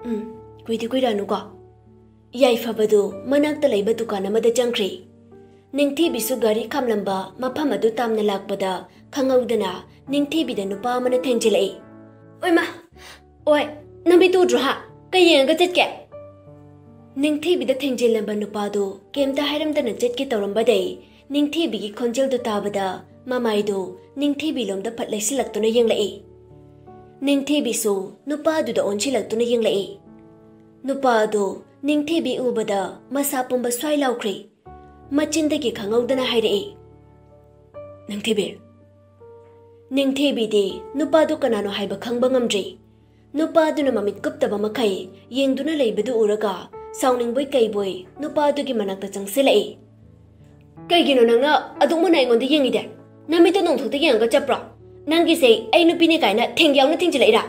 "ꯎꯝ, ꯀꯨꯏꯗꯤ ꯀꯨꯏꯔꯛꯑꯅꯨꯀꯣ꯫" ꯌꯥꯏꯐꯕꯗꯨ ꯃꯅꯥꯛꯇ ꯂꯩꯕ ꯗꯨꯀꯥꯟ ꯑꯃꯗ ꯆꯪꯈ꯭ꯔꯦ꯫ ꯅꯤꯡꯊꯤꯕꯤꯁꯨ ꯒꯥꯔꯤ ꯈꯥꯝꯂꯝꯕ ꯃꯐꯝ ꯑꯗꯨ ꯇꯥꯝꯅ ꯂꯥꯛꯄꯗ ꯈꯪꯍꯧꯗꯅ ꯅꯤꯡꯊꯤꯕꯤꯗ ꯅꯨꯄꯥ ꯑꯃꯅ ꯊꯦꯡꯖꯤꯜꯂꯛꯏ꯫ "ꯑꯣꯏꯃ, ꯑꯣꯏ, ꯅꯃꯤꯠ ꯎꯗ꯭ꯔꯣ ꯍꯥ? ꯀꯩ ꯌꯦꯡꯉꯒ ꯆꯠꯀꯦ?" ꯅꯤꯡꯊꯤꯕꯤꯗ ꯊꯦꯡꯖꯤꯜꯂꯝꯕ ꯅꯨꯄꯥꯗꯨ ꯀꯩꯝꯇ ꯍꯥꯏꯔꯝꯗꯅ ꯆꯠꯀꯦ ꯇꯧꯔꯝꯕꯗꯩ ꯅꯤꯡꯊꯤꯕꯤꯒꯤ ꯈꯣꯟꯖꯦꯜꯗꯨ ꯇꯥꯕꯗ ꯃꯃꯥꯏꯗꯨ ꯅꯤꯡꯊꯤꯕꯤꯂꯣꯝꯗ ꯐꯠ ꯂꯩꯁꯤꯜꯂꯛꯇꯨꯅ ꯌꯦꯡꯂꯛꯏ꯫ ꯅꯤꯡꯊꯤꯕꯤꯁꯨ ꯅꯨꯄꯥꯗꯨꯗ ꯑꯣꯟꯁꯤꯜꯂꯛꯇꯨꯅ ꯌꯦꯡꯂꯛꯏ꯫ ꯅꯨꯄꯥ ꯑꯗꯨ ꯅꯤꯡꯊꯤꯕꯤ ꯎꯕꯗ ꯃꯁꯥ ꯄꯨꯝꯕ ꯁ꯭ꯋꯥꯏ ꯂꯥꯎꯈ꯭ꯔꯦ꯫ ꯃꯆꯤꯟꯗꯒꯤ ꯈꯪꯍꯧꯗꯅ ꯍꯥꯏꯔꯛꯏ, "ꯅꯤꯡꯊꯤꯕꯤ꯫" ꯅꯤꯡꯊꯤꯕꯤꯗꯤ ꯅꯨꯄꯥꯗꯨ ꯀꯅꯥꯅꯣ ꯍꯥꯏꯕ ꯈꯪꯕ ꯉꯝꯗ꯭ꯔꯤ꯫ ꯅꯨꯄꯥꯗꯨꯅ ꯃꯃꯤꯠ ꯀꯨꯞꯇꯕ ꯃꯈꯩ ꯌꯦꯡꯗꯨꯅ ꯂꯩꯕꯗꯨ ꯎꯔꯒ ꯁꯥꯎꯅꯤꯡꯕꯣꯏ ꯀꯩꯕꯣꯏ ꯅꯨꯄꯥꯗꯨꯒꯤ ꯃꯅꯥꯛꯇ ꯆꯪꯁꯤꯜꯂꯛꯏ꯫ "ꯀꯩꯒꯤꯅꯣ ꯅꯪꯅ ꯑꯗꯨꯛ ꯃꯨꯟꯅ ꯑꯩꯉꯣꯟꯗ ꯌꯦꯡꯉꯤꯗꯦ? ꯅꯃꯤꯠꯇꯣ ꯅꯣꯡꯊꯣꯛꯇ ꯌꯦꯡꯉꯒ ꯆꯠꯄ꯭ꯔꯣ? ꯅꯪꯒꯤꯁꯦ ꯑꯩ ꯅꯨꯄꯤꯅꯦ ꯀꯥꯏꯅ ꯊꯦꯡꯒꯦ ꯌꯥꯎꯅ ꯊꯦꯡꯖꯤꯜꯂꯛꯏꯔꯥ?"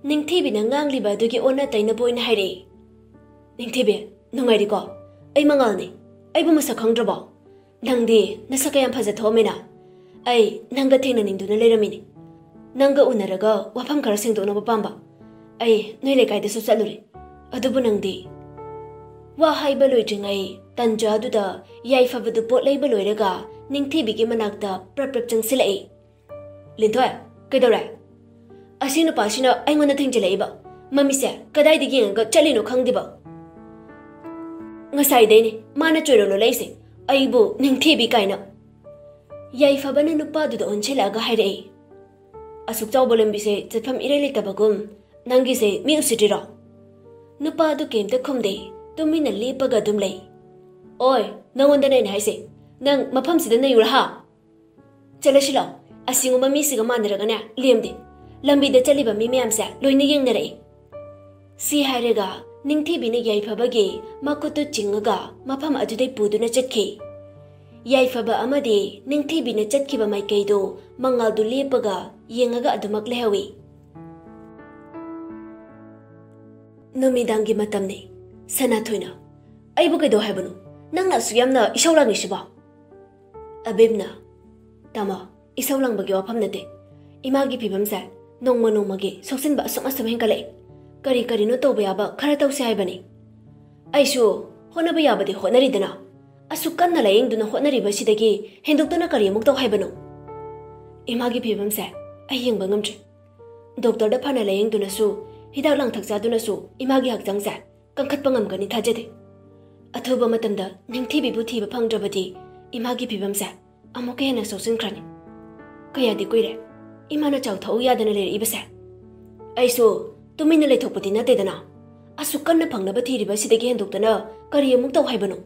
ꯅꯤꯡꯊꯤꯕꯤꯅ ꯉꯥꯡꯂꯤꯕ ꯑꯗꯨꯒꯤ ꯑꯣꯟꯅ ꯇꯩꯅꯕ ꯑꯣꯏꯅ ꯍꯥꯏꯔꯛꯏ꯫ "ꯅꯤꯡꯊꯤꯕꯤ, ꯅꯨꯡꯉꯥꯏꯔꯤꯀꯣ? ꯑꯩ ꯃꯉꯥꯜꯅꯤ꯫ ꯑꯩꯕꯨ ꯃꯁꯛ ꯈꯪꯗ꯭ꯔꯕꯣ? ꯅꯪꯗꯤ ꯅꯁꯛꯀ ꯌꯥꯝ ꯐꯖ ꯊꯣꯛꯑꯝꯃꯤꯅ꯫ ꯑꯩ ꯅꯪꯒ ꯊꯦꯡꯅꯅꯤꯡꯗꯨꯅ ꯂꯩꯔꯝꯃꯤꯅꯤ꯫ ꯅꯪꯒ ꯎꯅꯔꯒ ꯋꯥꯐꯝ ꯈꯔ ꯁꯦꯡꯗꯣꯛꯅꯕ ꯄꯥꯝꯕ꯫ ꯑꯩ ꯅꯣꯏ ꯂꯩꯀꯥꯏꯗꯁꯨ ꯆꯠꯂꯨꯔꯦ, ꯑꯗꯨꯕꯨ ꯅꯪꯗꯤ꯫ ꯋꯥ ꯍꯥꯏꯕ ꯂꯣꯏꯗ꯭ꯔꯤꯉꯩ ꯇꯟꯖꯥꯗꯨꯗ ꯌꯥꯏꯐꯕꯗꯨ ꯄꯣꯠ ꯂꯩꯕ ꯂꯣꯏꯔꯒ ꯅꯤꯡꯊꯤꯕꯤꯒꯤ ꯃꯅꯥꯛꯇ ꯄ꯭ꯔꯞ ꯄ꯭ꯔꯞ ꯆꯪꯁꯤꯜꯂꯛꯏ꯫ "ꯂꯤꯟꯊꯣꯏ, ꯀꯩꯗꯧꯔꯦ? ꯑꯁꯤ ꯅꯨꯄꯥꯁꯤꯅ ꯑꯩꯉꯣꯟꯗ ꯊꯦꯡꯖꯤꯜꯂꯛꯏꯕ꯫ ꯃꯃꯤꯠꯁꯦ ꯀꯗꯥꯏꯗ ꯌꯦꯡꯉꯒ ꯆꯠꯂꯤꯅꯣ ꯈꯪꯗꯦꯕ꯫ ꯉꯁꯥꯏꯗꯩꯅꯦ ꯃꯥꯅ ꯆꯣꯏꯔꯣꯜ ꯂꯣꯜꯂꯛꯏꯁꯦ, ꯑꯩꯕꯨ ꯅꯤꯡꯊꯤꯕꯤ ꯀꯥꯏꯅ꯫" ꯌꯥꯏꯐꯕꯅ ꯅꯨꯄꯥꯗꯨꯗ ꯑꯣꯟꯁꯤꯜꯂꯛꯑꯒ ꯍꯥꯏꯔꯛꯏ꯫ "ꯑꯁꯨꯛ ꯆꯥꯎꯕ ꯂꯝꯕꯤꯁꯦ ꯆꯠꯐꯝ ꯏꯔꯩ ꯂꯩꯇꯕꯒꯨꯝ, ꯅꯪꯒꯤꯁꯦ ꯃꯤ ꯎꯁꯤꯠꯇ꯭ꯔꯤꯔꯣ?" ꯅꯨꯄꯥ ꯑꯗꯨ ꯀꯩꯝꯇ ꯈꯨꯝꯗꯦ, ꯇꯨꯃꯤꯟꯅ ꯂꯦꯞꯄꯒ ꯑꯗꯨꯝ ꯂꯩ꯫ "ꯑꯣꯏ, ꯅꯪꯉꯣꯟꯗꯅꯦ ꯑꯩꯅ ꯍꯥꯏꯁꯦ, ꯅꯪ ꯃꯐꯝꯁꯤꯗ ꯅꯩꯌꯨꯔꯥ ꯍꯥ? ꯆꯠꯂꯁꯤ ꯂꯥꯛꯑꯣ, ꯑꯁꯤꯒꯨꯝꯕ ꯃꯤꯁꯤꯒ ꯃꯥꯟꯅꯔꯒꯅꯦ ꯂꯦꯝꯗꯦ꯫ ꯂꯝꯕꯤꯗ ꯆꯠꯂꯤꯕ ꯃꯤ ꯃꯌꯥꯝꯁꯦ ꯂꯣꯏꯅ ꯌꯦꯡꯅꯔꯛꯏ꯫" ꯁꯤ ꯍꯥꯏꯔꯒ ꯅꯤꯡꯊꯤꯕꯤꯅ ꯌꯥꯏꯐꯕꯒꯤ ꯃꯈꯨꯠꯇꯨ ꯆꯤꯡꯉꯒ ꯃꯐꯝ ꯑꯗꯨꯗꯩ ꯄꯨꯗꯨꯅ ꯆꯠꯈꯤ꯫ ꯌꯥꯏꯐꯕ ꯑꯃꯗꯤ ꯅꯤꯡꯊꯤꯕꯤꯅ ꯆꯠꯈꯤꯕ ꯃꯥꯏꯀꯩꯗꯨ ꯃꯉꯥꯜꯗꯨ ꯂꯦꯞꯄꯒ ꯌꯦꯡꯉꯒ ꯑꯗꯨꯃꯛ ꯂꯩꯍꯧꯏ꯫ ꯅꯨꯃꯤꯗꯥꯡꯒꯤ ꯃꯇꯝꯅꯤ꯫ ꯁꯅꯥꯊꯣꯏꯅ, "ꯑꯩꯕꯨ ꯀꯩꯗꯧ ꯍꯥꯏꯕꯅꯣ? ꯅꯪꯅ ꯑꯁꯨꯛ ꯌꯥꯝꯅ ꯏꯁꯧ ꯂꯥꯡꯉꯤꯁꯤꯕꯣ?" ꯑꯕꯤꯝꯅ, "ꯇꯥꯃꯣ, ꯏꯁꯧ ꯂꯥꯡꯕꯒꯤ ꯋꯥꯐꯝ ꯅꯠꯇꯦ꯫ ꯏꯃꯥꯒꯤ ꯐꯤꯕꯝꯁꯦ ꯅꯣꯡꯃ ꯅꯣꯡꯃꯒꯤ ꯁꯣꯛꯆꯤꯟꯕ ꯑꯁꯨꯝ ꯑꯁꯨꯝ ꯍꯦꯟꯒꯠꯂꯛꯏ꯫ ꯀꯔꯤ ꯀꯔꯤꯅꯣ ꯇꯧꯕ ꯌꯥꯕ ꯈꯔ ꯇꯧꯁꯦ ꯍꯥꯏꯕꯅꯤ꯫ ꯑꯩꯁꯨ ꯍꯣꯠꯅꯕ ꯌꯥꯕꯗꯤ ꯍꯣꯠꯅꯔꯤꯗꯅ, ꯑꯁꯨꯛ ꯀꯟꯅ ꯂꯥꯌꯦꯡꯗꯨꯅ ꯍꯣꯠꯅꯔꯤꯕꯁꯤꯗꯒꯤ ꯍꯦꯟꯗꯣꯛꯇꯅ ꯀꯔꯤ ꯑꯃꯨꯛ ꯇꯧ ꯍꯥꯏꯕꯅꯣ? ꯏꯃꯥꯒꯤ ꯐꯤꯕꯝꯁꯦ ꯑꯩ ꯌꯦꯡꯕ ꯉꯝꯗ꯭ꯔꯦ꯫ ꯗꯣꯛꯇꯔꯗ ꯐꯅ ꯂꯥꯌꯦꯡꯗꯨꯅꯁꯨ, ꯍꯤꯗꯥꯛ ꯂꯥꯡꯊꯛ ꯆꯥꯗꯨꯅꯁꯨ ꯏꯃꯥꯒꯤ ꯍꯛꯆꯥꯡꯁꯦ ꯀꯟꯈꯠꯄ ꯉꯝꯒꯅꯤ ꯊꯥꯖꯗꯦ꯫ ꯑꯊꯨꯕ ꯃꯇꯝꯗ ꯅꯤꯡꯊꯤꯕꯤꯕꯨ ꯊꯤꯕ ꯐꯪꯗ꯭ꯔꯕꯗꯤ ꯏꯃꯥꯒꯤ ꯐꯤꯕꯝꯁꯦ ꯑꯃꯨꯛꯀ ꯍꯦꯟꯅ ꯁꯣꯛꯆꯤꯟꯈ꯭ꯔꯅꯤ꯫ ꯀꯌꯥꯗꯤ ꯀꯨꯏꯔꯦ ꯏꯃꯥꯅ ꯆꯥꯎ ꯊꯛꯎ ꯌꯥꯗꯅ ꯂꯩꯔꯛꯏꯕꯁꯦ꯫ ꯑꯩꯁꯨ ꯇꯨꯃꯤꯟꯅ ꯂꯩꯊꯣꯛꯄꯗꯤ ꯅꯠꯇꯦꯗꯅ꯫ ꯑꯁꯨꯛ ꯀꯟꯅ ꯐꯪꯅꯕ ꯊꯤꯔꯤꯕ ꯁꯤꯗꯒꯤ ꯍꯦꯟꯗꯣꯛꯇꯅ ꯀꯔꯤ ꯑꯃꯨꯛ ꯇꯧ ꯍꯥꯏꯕꯅꯣ?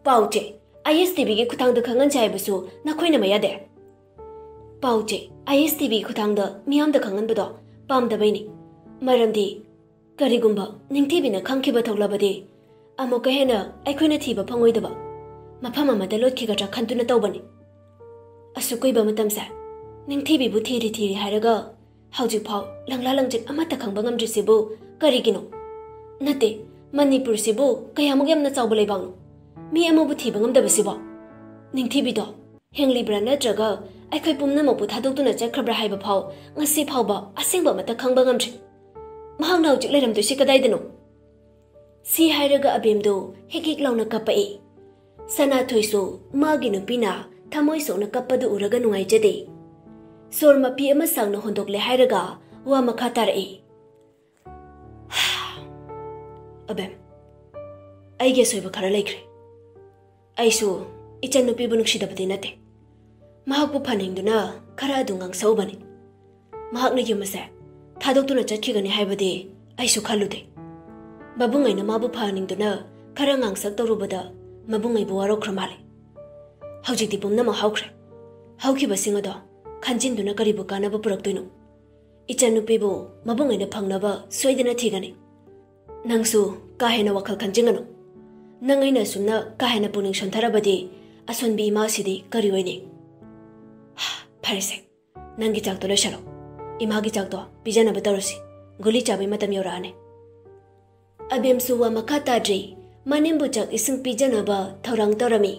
ꯄꯥꯎ ꯆꯦ, ꯑꯥꯏ ꯑꯦꯁ ꯇꯤ ꯚꯤꯒꯤ ꯈꯨꯠꯊꯥꯡꯗ ꯈꯪꯍꯟꯁꯦ ꯍꯥꯏꯕꯁꯨ ꯅꯈꯣꯏꯅ ꯃꯌꯥꯗꯦ꯫ ꯄꯥꯎ ꯆꯦ, ꯑꯥꯏ ꯑꯦꯁ ꯇꯤ ꯚꯤꯒꯤ ꯈꯨꯠꯊꯥꯡꯗ ꯃꯤꯌꯥꯝꯗ ꯈꯪꯍꯟꯕꯗꯣ ꯄꯥꯝꯗꯕꯩꯅꯤ꯫ ꯃꯔꯝꯗꯤ ꯀꯔꯤꯒꯨꯝꯕ ꯅꯤꯡꯊꯤꯕꯤꯅ ꯈꯪꯈꯤꯕ ꯊꯣꯛꯂꯕꯗꯤ ꯑꯃꯨꯛꯀ ꯍꯦꯟꯅ ꯑꯩꯈꯣꯏꯅ ꯊꯤꯕ ꯐꯪꯉꯣꯏꯗꯕ ꯃꯐꯝ ꯑꯃꯗ ꯂꯣꯠꯈꯤꯒꯗ꯭ꯔꯥ ꯈꯟꯗꯨꯅ ꯇꯧꯕꯅꯤ꯫ ꯑꯁꯨꯛ ꯀꯨꯏꯕ ꯃꯇꯝꯁꯦ ꯅꯤꯡꯊꯤꯕꯤꯕꯨ ꯊꯤꯔꯤ ꯊꯤꯔꯤ ꯍꯥꯏꯔꯒ ꯍꯧꯖꯤꯛꯐꯥꯎ ꯂꯪꯂꯥ ꯂꯪꯆꯠ ꯑꯃꯠꯇ ꯈꯪꯕ ꯉꯝꯗ꯭ꯔꯤꯁꯤꯕꯨ ꯀꯔꯤꯒꯤꯅꯣ? ꯅꯠꯇꯦ, ꯃꯅꯤꯄꯨꯔꯁꯤꯕꯨ ꯀꯌꯥꯃꯨꯛ ꯌꯥꯝꯅ ꯆꯥꯎꯕ ꯂꯩꯕꯥꯛꯅꯣ? ꯃꯤ ꯑꯃꯕꯨ ꯊꯤꯕ ꯉꯝꯗꯕꯁꯤꯕꯣ? ꯅꯤꯡꯊꯤꯕꯤꯗꯣ ꯍꯤꯡꯂꯤꯕ꯭ꯔꯥ ꯅꯠꯇ꯭ꯔꯒ ꯑꯩꯈꯣꯏ ꯄꯨꯝꯅꯃꯛꯄꯨ ꯊꯥꯗꯣꯛꯇꯨꯅ ꯆꯠꯈ꯭ꯔꯕ꯭ꯔꯥ ꯍꯥꯏꯕ ꯐꯥꯎ ꯉꯁꯤ ꯐꯥꯎꯕ ꯑꯁꯦꯡꯕ ꯑꯃꯠꯇ ꯈꯪꯕ ꯉꯝꯗ꯭ꯔꯤ꯫ ꯃꯍꯥꯛꯅ ꯍꯧꯖꯤꯛ ꯂꯩꯔꯝꯗꯣꯏꯁꯤ ꯀꯗꯥꯏꯗꯅꯣ? ꯁꯤ ꯍꯥꯏꯔꯒ ꯑꯕꯦꯝꯗꯨ ꯍꯤꯛ ꯍꯤꯛ ꯂꯥꯎꯅ ꯀꯞꯄꯛꯏ꯫ ꯁꯅꯥꯊꯣꯏꯁꯨ ꯃꯥꯒꯤ ꯅꯨꯄꯤꯅ ꯊꯃꯣꯏ ꯁꯣꯛꯅ ꯀꯞꯄꯗꯨ ꯎꯔꯒ ꯅꯨꯡꯉꯥꯏꯖꯗꯦ꯫ ꯁꯣꯔ ꯃꯄꯤ ꯑꯃ ꯁꯥꯡꯅ ꯍꯣꯟꯗꯣꯛꯂꯦ ꯍꯥꯏꯔꯒ ꯋꯥ ꯃꯈꯥ ꯇꯥꯔꯛꯏ꯫ ꯑꯕꯦꯝ, ꯑꯩꯒꯤ ꯑꯁꯣꯏꯕ ꯈꯔ ꯂꯩꯈ꯭ꯔꯦ꯫ ꯑꯩꯁꯨ ꯏꯆꯟꯅꯨꯄꯤꯕꯨ ꯅꯨꯡꯁꯤꯗꯕꯗꯤ ꯅꯠꯇꯦ꯫ ꯃꯍꯥꯛꯄꯨ ꯐꯅꯤꯡꯗꯨꯅ ꯈꯔ ꯑꯗꯨ ꯉꯥꯡꯁꯧꯕꯅꯤ꯫ ꯃꯍꯥꯛꯅ ꯌꯨꯝ ꯑꯁꯦ ꯊꯥꯗꯣꯛꯇꯨꯅ ꯆꯠꯈꯤꯒꯅꯤ ꯍꯥꯏꯕꯗꯤ ꯑꯩꯁꯨ ꯈꯜꯂꯨꯗꯦ꯫ ꯃꯕꯨꯡ ꯑꯩꯅ ꯃꯥꯕꯨ ꯐꯍꯟꯅꯤꯡꯗꯨꯅ ꯈꯔ ꯉꯥꯡꯁꯛ ꯇꯧꯔꯨꯕꯗ ꯃꯕꯨꯡ ꯑꯩꯕꯨ ꯋꯥꯔꯧꯈ꯭ꯔ ꯃꯥꯜꯂꯦ꯫ ꯍꯧꯖꯤꯛꯇꯤ ꯄꯨꯝꯅꯃꯛ ꯍꯧꯈ꯭ꯔꯦ꯫ ꯍꯧꯈꯤꯕꯁꯤꯡ ꯑꯗꯣ ꯈꯟꯖꯤꯟꯗꯨꯅ ꯀꯔꯤꯕꯨ ꯀꯥꯟꯅꯕ ꯄꯨꯔꯛꯇꯣꯏꯅꯣ? ꯏꯆꯟꯅꯨꯄꯤꯕꯨ ꯃꯕꯨꯡ ꯑꯩꯅ ꯐꯪꯅꯕ ꯁꯣꯏꯗꯅ ꯊꯤꯒꯅꯤ꯫ ꯅꯪꯁꯨ ꯀꯥ ꯍꯦꯟꯅ ꯋꯥꯈꯜ ꯈꯟꯖꯤꯟꯒꯅꯨ꯫ ꯅꯪ ꯑꯩꯅ ꯑꯁꯨꯝꯅ ꯀꯥ ꯍꯦꯟꯅ ꯄꯨꯛꯅꯤꯡ ꯁꯣꯟꯊꯔꯕꯗꯤ ꯑꯁꯣꯟꯕꯤ ꯏꯃꯥꯁꯤꯗꯤ ꯀꯔꯤ ꯑꯣꯏꯅꯤ? ꯐꯔꯦꯁꯦ, ꯅꯪꯒꯤ ꯆꯥꯛꯇꯣ ꯂꯣꯏꯁꯜꯂꯣ꯫ ꯏꯃꯥꯒꯤ ꯆꯥꯛꯇꯣ ꯄꯤꯖꯅꯕ ꯇꯧꯔꯁꯤ꯫ ꯒꯨꯂꯤ ꯆꯥꯕꯩ ꯃꯇꯝ ꯌꯧꯔꯛꯑꯅꯤ꯫ ꯑꯕꯦꯝꯁꯨ ꯋꯥ ꯃꯈꯥ ꯇꯥꯗ꯭ꯔꯤ꯫ ꯃꯅꯦꯝꯕꯨ ꯆꯥꯛ ꯏꯁꯤꯡ ꯄꯤꯖꯅꯕ ꯊꯧꯔꯥꯡ ꯇꯧꯔꯝꯃꯤ꯫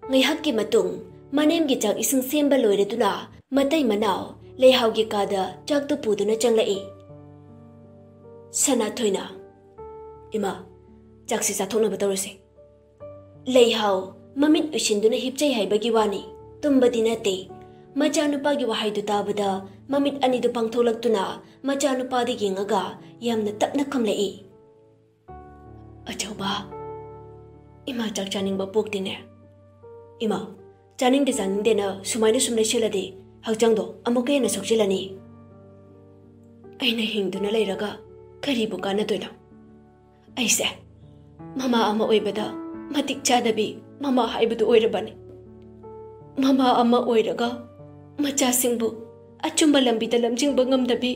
ꯉꯥꯏꯍꯥꯛꯀꯤ ꯃꯇꯨꯡ ꯃꯅꯦꯝꯒꯤ ꯆꯥꯛ ꯏꯁꯤꯡ ꯁꯦꯝꯕ ꯂꯣꯏꯔꯗꯨꯅ ꯃꯇꯩ ꯃꯅꯥꯎ ꯂꯩꯍꯥꯎꯒꯤ ꯀꯥꯗ ꯆꯥꯛꯇꯨ ꯄꯨꯗꯨꯅ ꯆꯪꯂꯛꯏ꯫ ꯁꯅꯥꯊꯣꯏꯅ, "ꯏꯃꯥ, ꯆꯥꯛꯁꯤ ꯆꯥꯊꯣꯛꯅꯕ ꯇꯧꯔꯁꯤ꯫" ꯂꯩꯍꯥꯎ ꯃꯃꯤꯠ ꯎꯏꯁꯤꯟꯗꯨꯅ ꯍꯤꯞꯆꯩ ꯍꯥꯏꯕꯒꯤ ꯋꯥꯅꯤ, ꯇꯨꯝꯕꯗꯤ ꯅꯠꯇꯦ꯫ ꯃꯆꯥꯅꯨꯄꯥꯒꯤ ꯋꯥꯍꯩꯗꯨ ꯇꯥꯕꯗ ꯃꯃꯤꯠ ꯑꯅꯤꯗꯨ ꯄꯥꯡꯊꯣꯛꯂꯛꯇꯨꯅ ꯃꯆꯥꯅꯨꯄꯥꯗ ꯌꯦꯡꯉꯒ ꯌꯥꯝꯅ ꯇꯞꯅ ꯈꯨꯝꯂꯛꯏ꯫ "ꯑꯆꯧꯕ, ꯏꯃꯥ ꯆꯥꯛ ꯆꯥꯅꯤꯡꯕ ꯄꯣꯛꯇꯦꯅꯦ꯫" "ꯏꯃꯥ, ꯆꯥꯅꯤꯡꯗꯦ ꯆꯥꯅꯤꯡꯗꯦꯅ ꯁꯨꯃꯥꯏꯅ ꯁꯨꯝ ꯂꯩꯁꯤꯜꯂꯗꯤ ꯍꯛꯆꯥꯡꯗꯣ ꯑꯃꯨꯛꯀ ꯍꯦꯟꯅ ꯁꯣꯛꯆꯤꯜꯂꯅꯤ꯫" "ꯑꯩꯅ ꯍꯤꯡꯗꯨꯅ ꯂꯩꯔꯒ ꯀꯔꯤꯕꯨ ꯀꯥꯟꯅꯗꯣꯏꯅꯣ? ꯑꯩꯁꯦ ꯃꯃꯥ ꯑꯃ ꯑꯣꯏꯕꯗ ꯃꯇꯤꯛ ꯆꯥꯗꯕꯤ ꯃꯃꯥ ꯍꯥꯏꯕꯗꯨ ꯑꯣꯏꯔꯕꯅꯤ꯫ ꯃꯃꯥ ꯑꯃ ꯑꯣꯏꯔꯒ ꯃꯆꯥꯁꯤꯡꯕꯨ ꯑꯆꯨꯝꯕ ꯂꯝꯕꯤꯗ ꯂꯝꯖꯤꯡꯕ ꯉꯝꯗꯕꯤ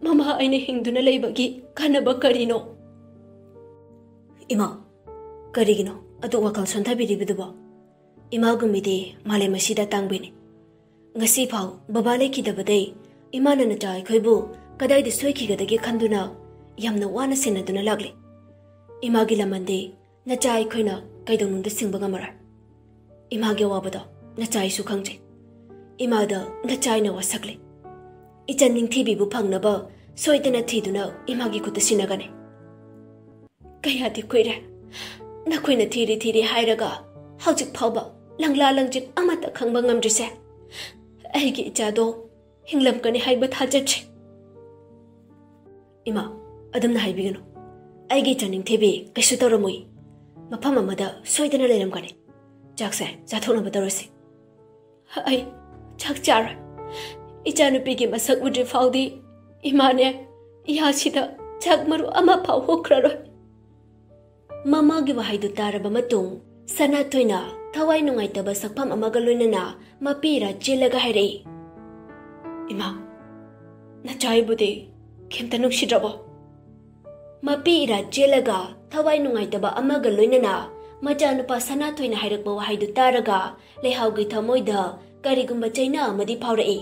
ꯃꯃꯥ ꯑꯩꯅ ꯍꯤꯡꯗꯨꯅ ꯂꯩꯕꯒꯤ ꯀꯥꯟꯅꯕ ꯀꯔꯤꯅꯣ?" "ꯏꯃꯥ, ꯀꯔꯤꯒꯤꯅꯣ ꯑꯗꯨꯛ ꯋꯥꯈꯜ ꯁꯣꯟꯊꯕꯤꯔꯤꯕꯗꯨꯕꯣ? ꯏꯃꯥꯒꯨꯝꯕꯤꯗꯤ ꯃꯥꯂꯦꯝ ꯑꯁꯤꯗ ꯇꯥꯡꯕꯤꯅꯤ꯫ ꯉꯁꯤ ꯐꯥꯎ ꯕꯕꯥ ꯂꯩꯈꯤꯗꯕꯗꯩ ꯏꯃꯥꯅ ꯅꯆꯥ ꯑꯩꯈꯣꯏꯕꯨ ꯀꯗꯥꯏꯗ ꯁꯣꯏꯈꯤꯒꯗꯒꯦ ꯈꯟꯗꯨꯅ ꯌꯥꯝꯅ ꯋꯥꯅ ꯁꯦꯟꯅꯗꯨꯅ ꯂꯥꯛꯂꯤ꯫ ꯏꯃꯥꯒꯤ ꯂꯃꯟꯗꯤ ꯅꯆꯥ ꯑꯩꯈꯣꯏꯅ ꯀꯩꯗꯧꯅꯨꯡꯗ ꯁꯤꯡꯕ ꯉꯝꯃꯔꯣꯏ꯫ ꯏꯃꯥꯒꯤ ꯑꯋꯥꯕꯗꯣ ꯅꯆꯥꯏꯁꯨ ꯈꯪꯖꯩ꯫ ꯏꯃꯥꯗ ꯅꯆꯥꯏꯅ ꯋꯥꯁꯛꯂꯦ꯫ ꯏꯆꯟ ꯅꯤꯡꯊꯤꯕꯤꯕꯨ ꯐꯪꯅꯕ ꯁꯣꯏꯗꯅ ꯊꯤꯗꯨꯅ ꯏꯃꯥꯒꯤ ꯈꯨꯠꯇ ꯁꯤꯟꯅꯒꯅꯤ꯫ ꯀꯌꯥꯗꯤ ꯀꯨꯏꯔꯦ ꯅꯈꯣꯏꯅ ꯊꯤꯔꯤ ꯊꯤꯔꯤ ꯍꯥꯏꯔꯒ ꯍꯧꯖꯤꯛ ꯐꯥꯎꯕ ꯂꯪꯂꯥ ꯂꯪꯖꯤꯠ ꯑꯃꯠꯇ ꯈꯪꯕ ꯉꯝꯗ꯭ꯔꯤꯁꯦ꯫ ꯑꯩꯒꯤ ꯏꯆꯥꯗꯣ ꯍꯤꯡꯂꯝꯒꯅꯤ ꯍꯥꯏꯕ ꯊꯥꯖꯗ꯭ꯔꯦ꯫ ꯏꯃꯥ, ꯑꯗꯨꯝꯅ ꯍꯥꯏꯕꯤꯒꯅꯨ꯫ ꯑꯩꯒꯤ ꯏꯆꯟ ꯅꯤꯡꯊꯤꯕꯤ ꯀꯩꯁꯨ ꯇꯧꯔꯝꯃꯣꯏ꯫ ꯃꯐꯝ ꯑꯃꯗ ꯁꯣꯏꯗꯅ ꯂꯩꯔꯝꯒꯅꯤ꯫ ꯆꯥꯛꯁꯦ ꯆꯥꯊꯣꯛꯅꯕ ꯇꯧꯔꯁꯤ꯫ ꯑꯩ ꯆꯥꯛ ꯆꯥꯔꯣꯏ꯫ ꯏꯆꯥꯅꯨꯄꯤꯒꯤ ꯃꯁꯛ ꯎꯗ꯭ꯔꯤ ꯐꯥꯎꯗꯤ ꯏꯃꯥꯅꯦ ꯏꯌꯥꯁꯤꯗ ꯆꯥꯛ ꯃꯔꯨ ꯑꯃ ꯐꯥꯎ ꯍꯨꯛꯈ꯭ꯔꯔꯣꯏ꯫ ꯃꯃꯥꯒꯤ ꯋꯥꯍꯩꯗꯨ ꯇꯥꯔꯕ ꯃꯇꯨꯡ, ꯁꯅꯥꯊꯣꯏꯅ ꯊꯋꯥꯏ ꯅꯨꯡꯉꯥꯏꯇꯕ ꯁꯛꯐꯝ ꯑꯃꯒ ꯂꯣꯏꯅꯅ ꯃꯄꯤ ꯏꯔꯥ ꯆꯦꯜꯂꯒ ꯍꯥꯏꯔꯛꯏ, "ꯏꯃꯥ, ꯅꯆꯥꯏꯕꯨꯗꯤ ꯀꯩꯝꯇ ꯅꯨꯡꯁꯤꯗ꯭ꯔꯕꯣ?" ꯃꯄꯤ ꯏꯔꯥ ꯆꯦꯜꯂꯒ ꯊꯋꯥꯏ ꯅꯨꯡꯉꯥꯏꯇꯕ ꯑꯃꯒ ꯂꯣꯏꯅꯅ ꯃꯆꯥꯅꯨꯄꯥ ꯁꯅꯥꯊꯣꯏꯅ ꯍꯥꯏꯔꯛꯄ ꯋꯥꯍꯩꯗꯨ ꯇꯥꯔꯒ ꯂꯩꯍꯥꯎꯒꯤ ꯊꯃꯣꯏꯗ ꯀꯔꯤꯒꯨꯝꯕ ꯆꯩꯅꯥ ꯑꯃꯗꯤ ꯐꯥꯎꯔꯛꯏ꯫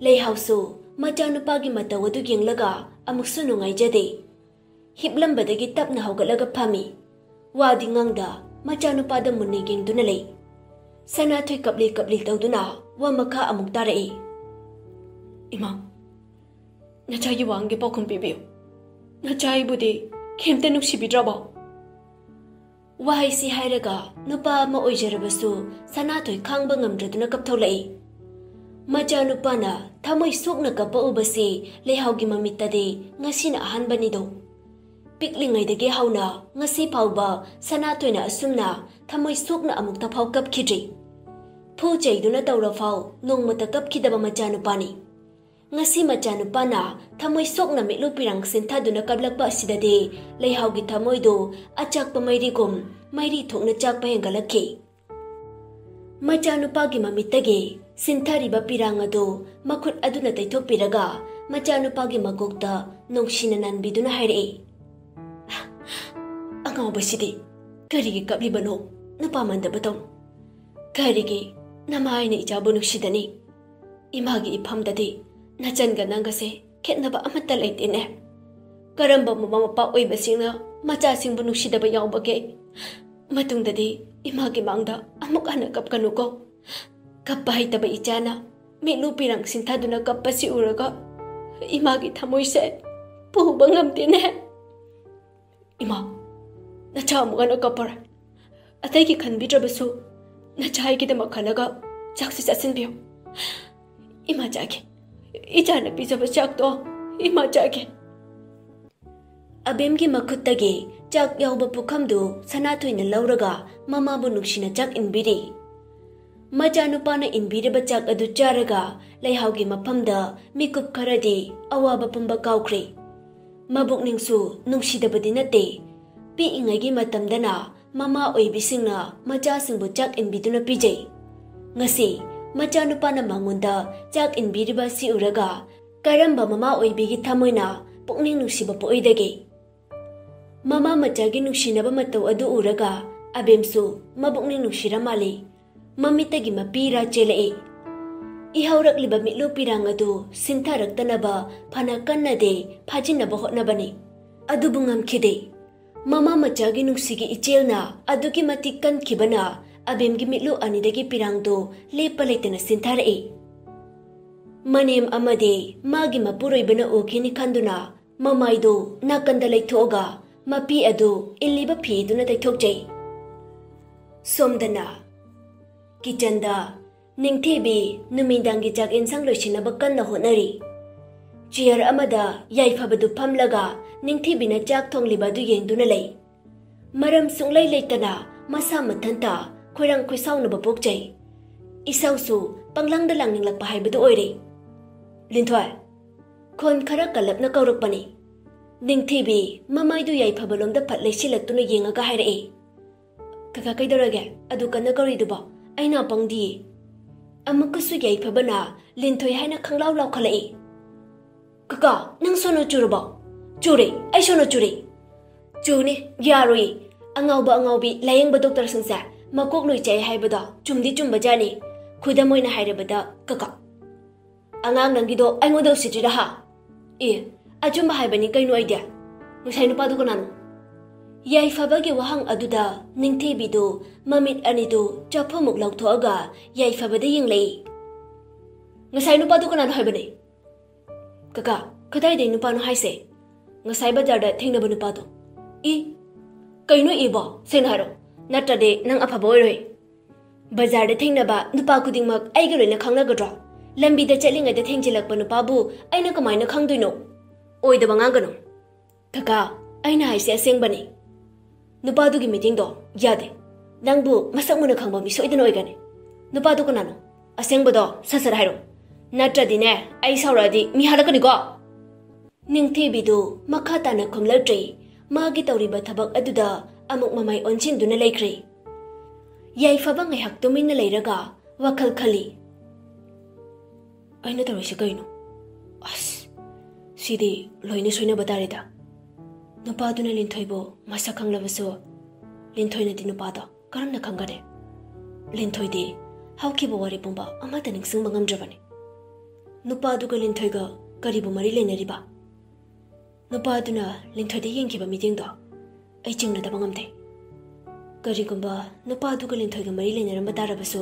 ꯂꯩꯍꯥꯎꯁꯨ ꯃꯆꯥꯅꯨꯄꯥꯒꯤ ꯃꯇꯧ ꯑꯗꯨ ꯌꯦꯡꯂꯒ ꯑꯃꯨꯛꯁꯨ ꯅꯨꯡꯉꯥꯏꯖꯗꯦ꯫ ꯍꯤꯞꯂꯝꯕꯗꯒꯤ ꯇꯞꯅ ꯍꯧꯒꯠꯂꯒ ꯐꯝꯃꯤ꯫ ꯋꯥꯗꯤ ꯉꯥꯡꯗ ꯃꯆꯥꯅꯨꯄꯥꯗ ꯃꯨꯟꯅ ꯌꯦꯡꯗꯨꯅ ꯂꯩ꯫ ꯁꯅꯥꯊꯣꯏ ꯀꯞꯂꯤ ꯀꯞꯂꯤ ꯇꯧꯗꯨꯅ ꯋꯥ ꯃꯈꯥ ꯑꯃꯨꯛ ꯇꯥꯔꯛꯏ, "ꯏꯃꯥ, ꯅꯆꯥꯒꯤ ꯋꯥꯍꯪꯒꯤ ꯄꯥꯎꯈꯨꯝ ꯄꯤꯕꯤꯌꯨ꯫ ꯅꯆꯥ ꯑꯩꯕꯨꯗꯤ ꯀꯩꯝꯇ ꯅꯨꯡꯁꯤꯕꯤꯗ꯭ꯔꯕꯣ?" ꯋꯥꯍꯩꯁꯤ ꯍꯥꯏꯔꯒ ꯅꯨꯄꯥ ꯑꯃ ꯑꯣꯏꯖꯔꯕꯁꯨ ꯁꯅꯥꯊꯣꯏ ꯈꯥꯡꯕ ꯉꯝꯗ꯭ꯔꯗꯨꯅ ꯀꯞꯊꯣꯛꯂꯛꯏ꯫ ꯃꯆꯥꯅꯨꯄꯥꯅ ꯊꯃꯣꯏ ꯁꯣꯛꯅ ꯀꯞꯄ ꯎꯕꯁꯤ ꯂꯩꯍꯥꯎꯒꯤ ꯃꯃꯤꯠꯇꯗꯤ ꯉꯁꯤꯅ ꯑꯍꯥꯟꯕꯅꯤꯗꯣ꯫ ꯄꯤꯛꯂꯤꯉꯩꯗꯒꯤ ꯍꯧꯅ ꯉꯁꯤ ꯐꯥꯎꯕ ꯁꯅꯥꯊꯣꯏꯅ ꯑꯁꯨꯝꯅ ꯊꯃꯣꯏ ꯁꯣꯛꯅ ꯑꯃꯨꯛꯇ ꯐꯥꯎ ꯀꯞꯈꯤꯗ꯭ꯔꯤ꯫ ꯐꯨ ꯆꯩꯗꯨꯅ ꯇꯧꯔ ꯐꯥꯎ ꯅꯣꯡꯃꯇ ꯀꯞꯈꯤꯗꯕ ꯃꯆꯥꯅꯨꯄꯥꯅꯤ꯫ ꯉꯁꯤ ꯃꯆꯥꯅꯨꯄꯥꯅ ꯊꯃꯣꯏ ꯁꯣꯛꯅ ꯃꯤꯠꯂꯨ ꯄꯤꯔꯥꯡ ꯁꯤꯟꯊꯗꯨꯅ ꯀꯞꯂꯛꯄ ꯑꯁꯤꯗꯗꯤ ꯂꯩꯍꯥꯎꯒꯤ ꯊꯃꯣꯏꯗꯨ ꯑꯆꯥꯛꯄ ꯃꯩꯔꯤꯒꯨꯝ ꯃꯩꯔꯤ ꯊꯣꯛꯅ ꯆꯥꯛꯄ ꯍꯦꯟꯒꯠꯂꯛꯈꯤ꯫ ꯃꯆꯥꯅꯨꯄꯥꯒꯤ ꯃꯃꯤꯠꯇꯒꯤ ꯁꯤꯟꯊꯔꯤꯕ ꯄꯤꯔꯥꯡ ꯑꯗꯨ ꯃꯈꯨꯠ ꯑꯗꯨꯅ ꯇꯩꯊꯣꯛꯄꯤꯔꯒ ꯃꯆꯥꯅꯨꯄꯥꯒꯤ ꯃꯀꯣꯛꯇ ꯅꯨꯡꯁꯤꯅ ꯅꯥꯟꯕꯤꯗꯨꯅ ꯍꯥꯏꯔꯛꯏ, "ꯑꯉꯥꯎꯕꯁꯤꯗꯤ ꯀꯔꯤꯒꯤ ꯀꯞꯂꯤꯕꯅꯣ? ꯅꯨꯄꯥ ꯃꯥꯟꯗꯕ ꯇꯧ꯫ ꯀꯔꯤꯒꯤ ꯅꯃꯥ ꯑꯩꯅ ꯏꯆꯥꯕꯨ ꯅꯨꯡꯁꯤꯗꯅꯤ? ꯏꯃꯥꯒꯤ ꯏꯐꯝꯗꯗꯤ ꯅꯆꯟꯒ ꯅꯪꯒꯁꯦ ꯈꯦꯠꯅꯕ ꯑꯃꯠꯇ ꯂꯩꯇꯦꯅꯦ꯫ ꯀꯔꯝꯕ ꯃꯃꯥ ꯃꯄꯥ ꯑꯣꯏꯕꯁꯤꯡꯅ ꯃꯆꯥꯁꯤꯡꯕꯨ ꯅꯨꯡꯁꯤꯗꯕ ꯌꯥꯎꯕꯒꯦ? ꯃꯇꯨꯡꯗꯗꯤ ꯏꯃꯥꯒꯤ ꯃꯥꯡꯗ ꯑꯃꯨꯛ ꯍꯟꯅ ꯀꯞꯀꯅꯨꯀꯣ꯫ ꯀꯞꯄ ꯍꯩꯇꯕ ꯏꯆꯥꯅ ꯃꯤꯠꯂꯨ ꯄꯤꯔꯥꯡ ꯁꯤꯟꯊꯗꯨꯅ ꯀꯞꯄꯁꯤ ꯎꯔꯒ ꯏꯃꯥꯒꯤ ꯊꯃꯣꯏꯁꯦ ꯄꯨꯕ ꯉꯝꯗꯦꯅꯦ꯫ ꯏꯃꯥ, ꯅꯆꯥ ꯑꯃꯨꯛ ꯍꯟꯅ ꯀꯞꯄꯔꯣꯏ꯫ ꯑꯇꯩꯒꯤ ꯈꯟꯕꯤꯗ꯭ꯔꯕꯁꯨ ꯅꯆꯥ ꯑꯩꯒꯤꯗꯃꯛ ꯈꯜꯂꯒ ꯆꯥꯛꯁꯤ ꯆꯥꯁꯤꯟꯕꯤꯌꯨ꯫ ꯏꯃꯥ ꯆꯥꯒꯦ꯫ ꯏꯆꯥꯅ ꯄꯤꯖꯕ ꯆꯥꯛꯇꯣ ꯏꯃꯥ ꯆꯥꯒꯦ꯫ ꯑꯕꯦꯝꯒꯤ ꯃꯈꯨꯠꯇꯒꯤ ꯆꯥꯛ ꯌꯥꯎꯕ ꯄꯨꯈꯝꯗꯨ ꯁꯅꯥꯊꯣꯏꯅ ꯂꯧꯔꯒ ꯃꯃꯥꯕꯨ ꯅꯨꯡꯁꯤꯅ ꯆꯥꯛ ꯏꯟꯕꯤꯔꯤ꯫ ꯃꯆꯥꯅꯨꯄꯥꯅ ꯏꯟꯕꯤꯔꯕ ꯆꯥꯛ ꯑꯗꯨ ꯆꯥꯔꯒ ꯂꯩꯍꯥꯎꯒꯤ ꯃꯐꯝꯗ ꯃꯤꯀꯨꯞ ꯈꯔꯗꯤ ꯑꯋꯥꯕ ꯄꯨꯝꯕ ꯀꯥꯎꯈ꯭ꯔꯦ꯫ ꯃꯕꯨꯛꯅꯤꯡꯁꯨ ꯅꯨꯡꯁꯤꯗꯕꯗꯤ ꯅꯠꯇꯦ꯫ ꯄꯤꯛꯏꯉꯩꯒꯤ ꯃꯇꯝꯗꯅ ꯃꯃꯥ ꯑꯣꯏꯕꯤꯁꯤꯡꯅ ꯃꯆꯥꯁꯤꯡꯕꯨ ꯆꯥꯛ ꯏꯟꯕꯤꯗꯨꯅ ꯄꯤꯖꯩ꯫ ꯉꯁꯤ ꯃꯆꯥꯅꯨꯄꯥꯅ ꯃꯉꯣꯟꯗ ꯆꯥꯛ ꯏꯟꯕꯤꯔꯤꯕ ꯑꯁꯤ ꯎꯔꯒ ꯀꯔꯝꯕ ꯃꯃꯥ ꯑꯣꯏꯕꯤꯒꯤ ꯊꯃꯣꯏꯅ ꯄꯨꯛꯅꯤꯡ ꯅꯨꯡꯁꯤꯕ ꯄꯣꯛꯏꯗꯒꯦ? ꯃꯃꯥ ꯃꯆꯥꯒꯤ ꯅꯨꯡꯁꯤꯅꯕ ꯃꯇꯧ ꯑꯗꯨ ꯎꯔꯒ ꯑꯕꯦꯝꯁꯨ ꯃꯕꯨꯛꯅꯤꯡ ꯅꯨꯡꯁꯤꯔ ꯃꯥꯜꯂꯤ꯫ ꯃꯃꯤꯠꯇꯒꯤ ꯃꯄꯤ ꯏꯔꯥ ꯆꯦꯜꯂꯛꯏ꯫ ꯏꯍꯧꯔꯛꯂꯤꯕ ꯃꯤꯠꯂꯨ ꯄꯤꯔꯥꯡ ꯑꯗꯨ ꯁꯤꯟꯊꯔꯛꯇꯅꯕ ꯐꯅ ꯀꯟꯅꯗꯤ ꯐꯥꯖꯤꯟꯅꯕ ꯍꯣꯠꯅꯕꯅꯤ꯫ ꯑꯗꯨꯕꯨ ꯉꯝꯈꯤꯗꯦ꯫ ꯃꯃꯥ ꯃꯆꯥꯒꯤ ꯅꯨꯡꯁꯤꯒꯤ ꯏꯆꯦꯜꯅ ꯑꯗꯨꯛꯀꯤ ꯃꯇꯤꯛ ꯀꯟꯈꯤꯕꯅ ꯑꯕꯦꯝꯒꯤ ꯃꯤꯠꯂꯨ ꯑꯅꯤꯗꯒꯤ ꯄꯤꯔꯥꯡꯗꯨ ꯂꯦꯞꯄ ꯂꯩꯇꯅ ꯁꯤꯟꯊꯔꯛꯏ꯫ ꯃꯅꯦꯝ ꯑꯃꯗꯤ ꯃꯥꯒꯤ ꯃꯄꯨꯔꯣꯏꯕꯅ ꯎꯈꯤꯅꯤ ꯈꯟꯗꯨꯅ ꯃꯃꯥꯏꯗꯨ ꯅꯥꯀꯟꯗ ꯂꯩꯊꯣꯛꯑꯒ ꯃꯄꯤ ꯑꯗꯨ ꯏꯜꯂꯤꯕ ꯐꯤꯗꯨꯅ ꯇꯩꯊꯣꯛꯆꯩ꯫ ꯁꯣꯝꯗꯅ ꯀꯤꯆꯟꯗ ꯅꯤꯡꯊꯤꯕꯤ ꯅꯨꯃꯤꯗꯥꯡꯒꯤ ꯆꯥꯛ ꯏꯟꯁꯥꯡ ꯂꯣꯏꯁꯤꯟꯅꯕ ꯀꯟꯅ ꯍꯣꯠꯅꯔꯤ꯫ ꯆꯤꯌꯔ ꯑꯃꯗ ꯌꯥꯏꯐꯕꯗꯨ ꯐꯝꯂꯒ ꯅꯤꯡꯊꯤꯕꯤꯅ ꯆꯥꯛ ꯊꯣꯡꯂꯤꯕ ꯑꯗꯨ ꯌꯦꯡꯗꯨꯅ ꯂꯩ꯫ ꯃꯔꯝ ꯁꯨꯡꯂꯩ ꯂꯩꯇꯅ ꯃꯁꯥ ꯃꯊꯟꯇ ꯈꯣꯏꯔꯥꯡ ꯈꯣꯏꯁꯥꯎꯅꯕ ꯄꯣꯛꯆꯩ꯫ ꯏꯁꯧꯁꯨ ꯄꯪꯂꯪꯗ ꯂꯥꯡꯅꯤꯡꯂꯛꯄ ꯍꯥꯏꯕꯗꯨ ꯑꯣꯏꯔꯦ꯫ "ꯂꯤꯟꯊꯣꯏ!" ꯈꯣꯟ ꯈꯔ ꯀꯜꯂꯞꯅ ꯀꯧꯔꯛꯄꯅꯤ꯫ ꯅꯤꯡꯊꯤꯕꯤ ꯃꯃꯥꯏꯗꯨ ꯌꯥꯏꯐꯕ ꯂꯣꯝꯗ ꯐꯠ ꯂꯩꯁꯤꯜꯂꯛꯇꯨꯅ ꯌꯦꯡꯉꯒ ꯍꯥꯏꯔꯛꯏ, "ꯀꯀꯥ ꯀꯩꯗꯧꯔꯒꯦ? ꯑꯗꯨ ꯀꯟꯅ ꯀꯧꯔꯤꯗꯨꯕꯣ? ꯑꯩ ꯅꯥꯄꯪꯗꯤꯌꯦ꯫" ꯑꯃꯨꯛꯀꯁꯨ ꯌꯥꯏꯐꯕꯅ ꯂꯤꯟꯊꯣꯏ ꯍꯥꯏꯅ ꯈꯪꯂꯥꯎ ꯂꯥꯎꯈꯠꯂꯛꯏ꯫ "ꯀꯀꯥ, ꯅꯪ ꯁꯣꯅꯣ ꯆꯨꯔꯕꯣ?" "ꯆꯨꯔꯦ, ꯑꯩ ꯁꯣꯅꯣ ꯆꯨꯔꯦ꯫" "ꯆꯨꯅꯤ, ꯌꯥꯔꯣꯏ꯫ ꯑꯉꯥꯎꯕ ꯑꯉꯥꯎꯕꯤ ꯂꯥꯌꯦꯡꯕ ꯗꯣꯛꯇꯔꯁꯤꯡꯁꯦ ꯃꯀꯣꯛ ꯂꯣꯏ ꯆꯥꯏ ꯍꯥꯏꯕꯗꯣ ꯆꯨꯝꯗꯤ ꯆꯨꯝꯕꯖꯥꯠꯅꯤ꯫ ꯈꯨꯗꯝ ꯑꯣꯏꯅ ꯍꯥꯏꯔꯕꯗ, ꯀꯀꯥ꯫" "ꯑꯉꯥꯡ ꯅꯪꯒꯤꯗꯣ ꯑꯩꯉꯣꯟꯗ ꯎꯁꯤꯠꯇ꯭ꯔꯤꯔꯥ ꯍꯥ?" "ꯑꯦ, ꯑꯆꯨꯝꯕ ꯍꯥꯏꯕꯅꯤ ꯀꯩꯅꯣ ꯑꯩꯗꯤ꯫ ꯉꯁꯥꯏ ꯅꯨꯄꯥꯗꯣ ꯀꯅꯥꯅꯣ?" ꯌꯥꯏꯐꯕꯒꯤ ꯋꯥꯍꯪ ꯑꯗꯨꯗ ꯅꯤꯡꯊꯤꯕꯤꯗꯨ ꯃꯃꯤꯠ ꯑꯅꯤꯗꯨ ꯆꯐꯨꯃꯨꯛ ꯂꯧꯊꯣꯛꯑꯒ ꯌꯥꯏꯐꯕꯗ ꯌꯦꯡꯂꯛꯏ꯫ "ꯉꯁꯥꯏ ꯅꯨꯄꯥꯗꯨ ꯀꯅꯥꯅꯣ ꯍꯥꯏꯕꯅꯦ?" "ꯀꯀꯥ, ꯀꯗꯥꯏꯗꯩ ꯅꯨꯄꯥꯅꯣ ꯍꯥꯏꯁꯦ?" "ꯉꯁꯥꯏ ꯕꯖꯥꯔꯗ ꯊꯦꯡꯅꯕ ꯅꯨꯄꯥꯗꯣ?" "ꯏ, ꯀꯩꯅꯣ ꯏꯕꯣ? ꯁꯦꯡꯅ ꯍꯥꯏꯔꯣ, ꯅꯠꯇ꯭ꯔꯗꯤ ꯅꯪ ꯑꯐꯕ ꯑꯣꯏꯔꯣꯏ꯫ ꯕꯖꯥꯔꯗ ꯊꯦꯡꯅꯕ ꯅꯨꯄꯥ ꯈꯨꯗꯤꯡꯃꯛ ꯑꯩꯒ ꯂꯣꯏꯅ ꯈꯪꯅꯒꯗ꯭ꯔꯣ? ꯂꯝꯕꯤꯗ ꯆꯠꯂꯤꯉꯩꯗ ꯊꯦꯡꯖꯤꯜꯂꯛꯄ ꯅꯨꯄꯥꯕꯨ ꯑꯩꯅ ꯀꯃꯥꯏꯅ ꯈꯪꯗꯣꯏꯅꯣ? ꯑꯣꯏꯗꯕ ꯉꯥꯡꯒꯅꯨ꯫ ꯀꯀꯥ, ꯑꯩꯅ ꯍꯥꯏꯁꯦ ꯑꯁꯦꯡꯕꯅꯤ꯫ ꯅꯨꯄꯥꯗꯨꯒꯤ ꯃꯤꯠꯌꯦꯡꯗꯣ ꯌꯥꯗꯦ꯫ ꯅꯪꯕꯨ ꯃꯁꯛ ꯃꯨꯟꯅ ꯈꯪꯕ ꯃꯤ ꯁꯣꯏꯗꯅ ꯑꯣꯏꯒꯅꯤ꯫ ꯅꯨꯄꯥꯗꯨ ꯀꯅꯥꯅꯣ? ꯑꯁꯦꯡꯕꯗꯣ ꯁꯠ ꯁꯠ ꯍꯥꯏꯔꯣ꯫ ꯅꯠꯇ꯭ꯔꯗꯤꯅꯦ, ꯑꯩ ꯁꯥꯎꯔꯛꯑꯗꯤ ꯃꯤ ꯍꯥꯠꯂꯛꯀꯅꯤꯀꯣ꯫" ꯅꯤꯡꯊꯤꯕꯤꯗꯨ ꯃꯈꯥ ꯇꯥꯅ ꯈꯨꯝꯂꯛꯇ꯭ꯔꯦ꯫ ꯃꯥꯒꯤ ꯇꯧꯔꯤꯕ ꯊꯕꯛ ꯑꯗꯨꯗ ꯑꯃꯨꯛ ꯃꯃꯥꯏ ꯑꯣꯟꯁꯤꯟꯗꯨꯅ ꯂꯩꯈ꯭ꯔꯦ꯫ ꯌꯥꯏꯐꯕ ꯉꯥꯏꯍꯥꯛ ꯇꯨꯃꯤꯟꯅ ꯂꯩꯔꯒ ꯋꯥꯈꯜ ꯈꯜꯂꯤ꯫ "ꯑꯩꯅ ꯇꯧꯔꯤꯁꯤ ꯀꯩꯅꯣ? ꯑꯁ, ꯁꯤꯗꯤ ꯂꯣꯏꯅ ꯁꯣꯏꯅꯕ ꯇꯥꯔꯦꯗ꯫ ꯅꯨꯄꯥꯗꯨꯅ ꯂꯤꯟꯊꯣꯏꯕꯨ ꯃꯁꯛ ꯈꯪꯂꯕꯁꯨ, ꯂꯤꯟꯊꯣꯏꯅꯗꯤ ꯅꯨꯄꯥꯗꯣ ꯀꯔꯝꯅ ꯈꯪꯒꯅꯤ? ꯂꯤꯟꯊꯣꯏꯗꯤ ꯍꯧꯈꯤꯕ ꯋꯥꯔꯤ ꯄꯨꯝꯕ ꯑꯃꯠꯇ ꯅꯤꯡꯁꯤꯡꯕ ꯉꯝꯗ꯭ꯔꯕꯅꯤ꯫ ꯅꯨꯄꯥꯗꯨꯒ ꯂꯤꯟꯊꯣꯏꯒ ꯀꯔꯤꯕꯨ ꯃꯔꯤ ꯂꯩꯅꯔꯤꯕ? ꯅꯨꯄꯥꯗꯨꯅ ꯂꯤꯟꯊꯣꯏꯗ ꯌꯦꯡꯈꯤꯕ ꯃꯤꯠꯌꯦꯡꯗꯣ ꯑꯩ ꯆꯤꯡꯅꯗꯕ ꯉꯝꯗꯦ꯫ ꯀꯔꯤꯒꯨꯝꯕ ꯅꯨꯄꯥꯗꯨꯒ ꯂꯤꯟꯊꯣꯏꯒ ꯃꯔꯤ ꯂꯩꯅꯔꯝꯕ ꯇꯥꯔꯕꯁꯨ,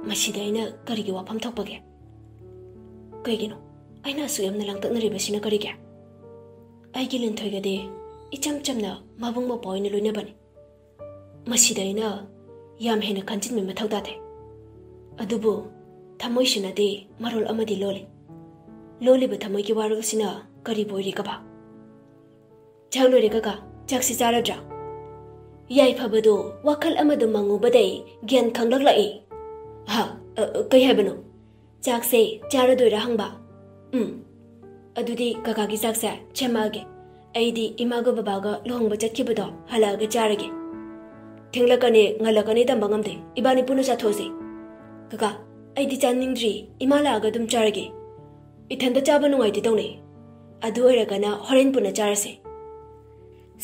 ꯃꯁꯤꯗ ꯑꯩꯅ ꯀꯔꯤꯒꯤ ꯋꯥꯐꯝ ꯊꯣꯛꯄꯒꯦ? ꯀꯩꯒꯤꯅꯣ ꯑꯩꯅ ꯑꯁꯨꯛ ꯌꯥꯝꯅ ꯂꯥꯡꯇꯛꯅꯔꯤꯕꯁꯤꯅ ꯀꯔꯤꯒꯤ? ꯑꯩꯒꯤ ꯂꯤꯟꯊꯣꯏꯒꯗꯤ ꯏꯆꯝ ꯆꯝꯅ ꯃꯕꯨꯡ ꯃꯧꯄ꯭ꯋꯥ ꯑꯣꯏꯅ ꯂꯣꯏꯅꯕꯅꯤ꯫ ꯃꯁꯤꯗ ꯑꯩꯅ ꯌꯥꯝ ꯍꯦꯟꯅ ꯈꯟꯖꯤꯟꯕ ꯃꯊꯧ ꯇꯥꯗꯦ꯫ ꯑꯗꯨꯕꯨ ꯊꯃꯣꯏꯁꯤꯅꯗꯤ ꯃꯔꯣꯜ ꯑꯃꯗꯤ ꯂꯣꯜꯂꯤ꯫ ꯂꯣꯜꯂꯤꯕ ꯊꯃꯣꯏꯒꯤ ꯋꯥꯔꯣꯜꯁꯤꯅ ꯀꯔꯤꯕꯨ ꯑꯣꯏꯔꯤꯒꯕ?" "ꯆꯥꯛ ꯂꯣꯏꯔꯦ ꯀꯀꯥ, ꯆꯥꯛꯁꯤ ꯆꯥꯔꯗ꯭ꯔꯥ?" ꯌꯥꯏꯐꯕꯗꯨ ꯋꯥꯈꯜ ꯑꯃꯗ ꯃꯪꯉꯨꯕꯗꯩ ꯒ꯭ꯌꯥꯟ ꯈꯪꯂꯛꯂꯛꯏ꯫ "ꯍꯥ? ꯑ, ꯑ, ꯀꯩ ꯍꯥꯏꯕꯅꯣ?" "ꯆꯥꯛꯁꯦ ꯆꯥꯔꯗꯣꯏꯔꯥ ꯍꯪꯕ?" "ꯎꯝ꯫ ꯑꯗꯨꯗꯤ ꯀꯀꯥꯒꯤ ꯆꯥꯛꯁꯦ ꯁꯦꯝꯃꯛꯑꯒꯦ꯫ ꯑꯩꯗꯤ ꯏꯃꯥꯒ ꯕꯕꯥꯒ ꯂꯨꯍꯣꯡꯕ ꯆꯠꯈꯤꯕꯗꯣ ꯍꯜꯂꯛꯑꯒ ꯆꯥꯔꯒꯦ꯫ ꯊꯦꯡꯂꯛꯀꯅꯤ, ꯉꯜꯂꯛꯀꯅꯤ ꯇꯝꯕ ꯉꯝꯗꯦ꯫ ꯏꯕꯥꯅꯤ ꯄꯨꯟꯅ ꯆꯥꯊꯣꯛꯑꯁꯤ꯫" "ꯀꯀꯥ, ꯑꯩꯗꯤ ꯆꯥꯅꯤꯡꯗ꯭ꯔꯤ꯫ ꯏꯃꯥ ꯂꯥꯛꯑꯒ ꯑꯗꯨꯝ ꯆꯥꯔꯒꯦ꯫ ꯏꯊꯟꯇ ꯆꯥꯕ ꯅꯨꯡꯉꯥꯏꯇꯦ ꯇꯧꯅꯩ꯫ ꯑꯗꯨ ꯑꯣꯏꯔꯒꯅ ꯍꯣꯔꯦꯟ ꯄꯨꯟꯅ ꯆꯥꯔꯁꯦ꯫"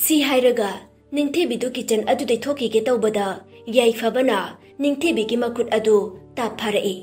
ꯁꯤ ꯍꯥꯏꯔꯒ ꯅꯤꯡꯊꯤꯕꯤꯗꯨ ꯀꯤꯆꯟ ꯑꯗꯨꯗꯩ ꯊꯣꯛꯈꯤꯒꯦ ꯇꯧꯕꯗ, ꯌꯥꯏꯐꯕꯅ ꯅꯤꯡꯊꯤꯕꯤꯒꯤ ꯃꯈꯨꯠ ꯑꯗꯨ ꯇꯥꯞ ꯐꯥꯔꯛꯏ꯫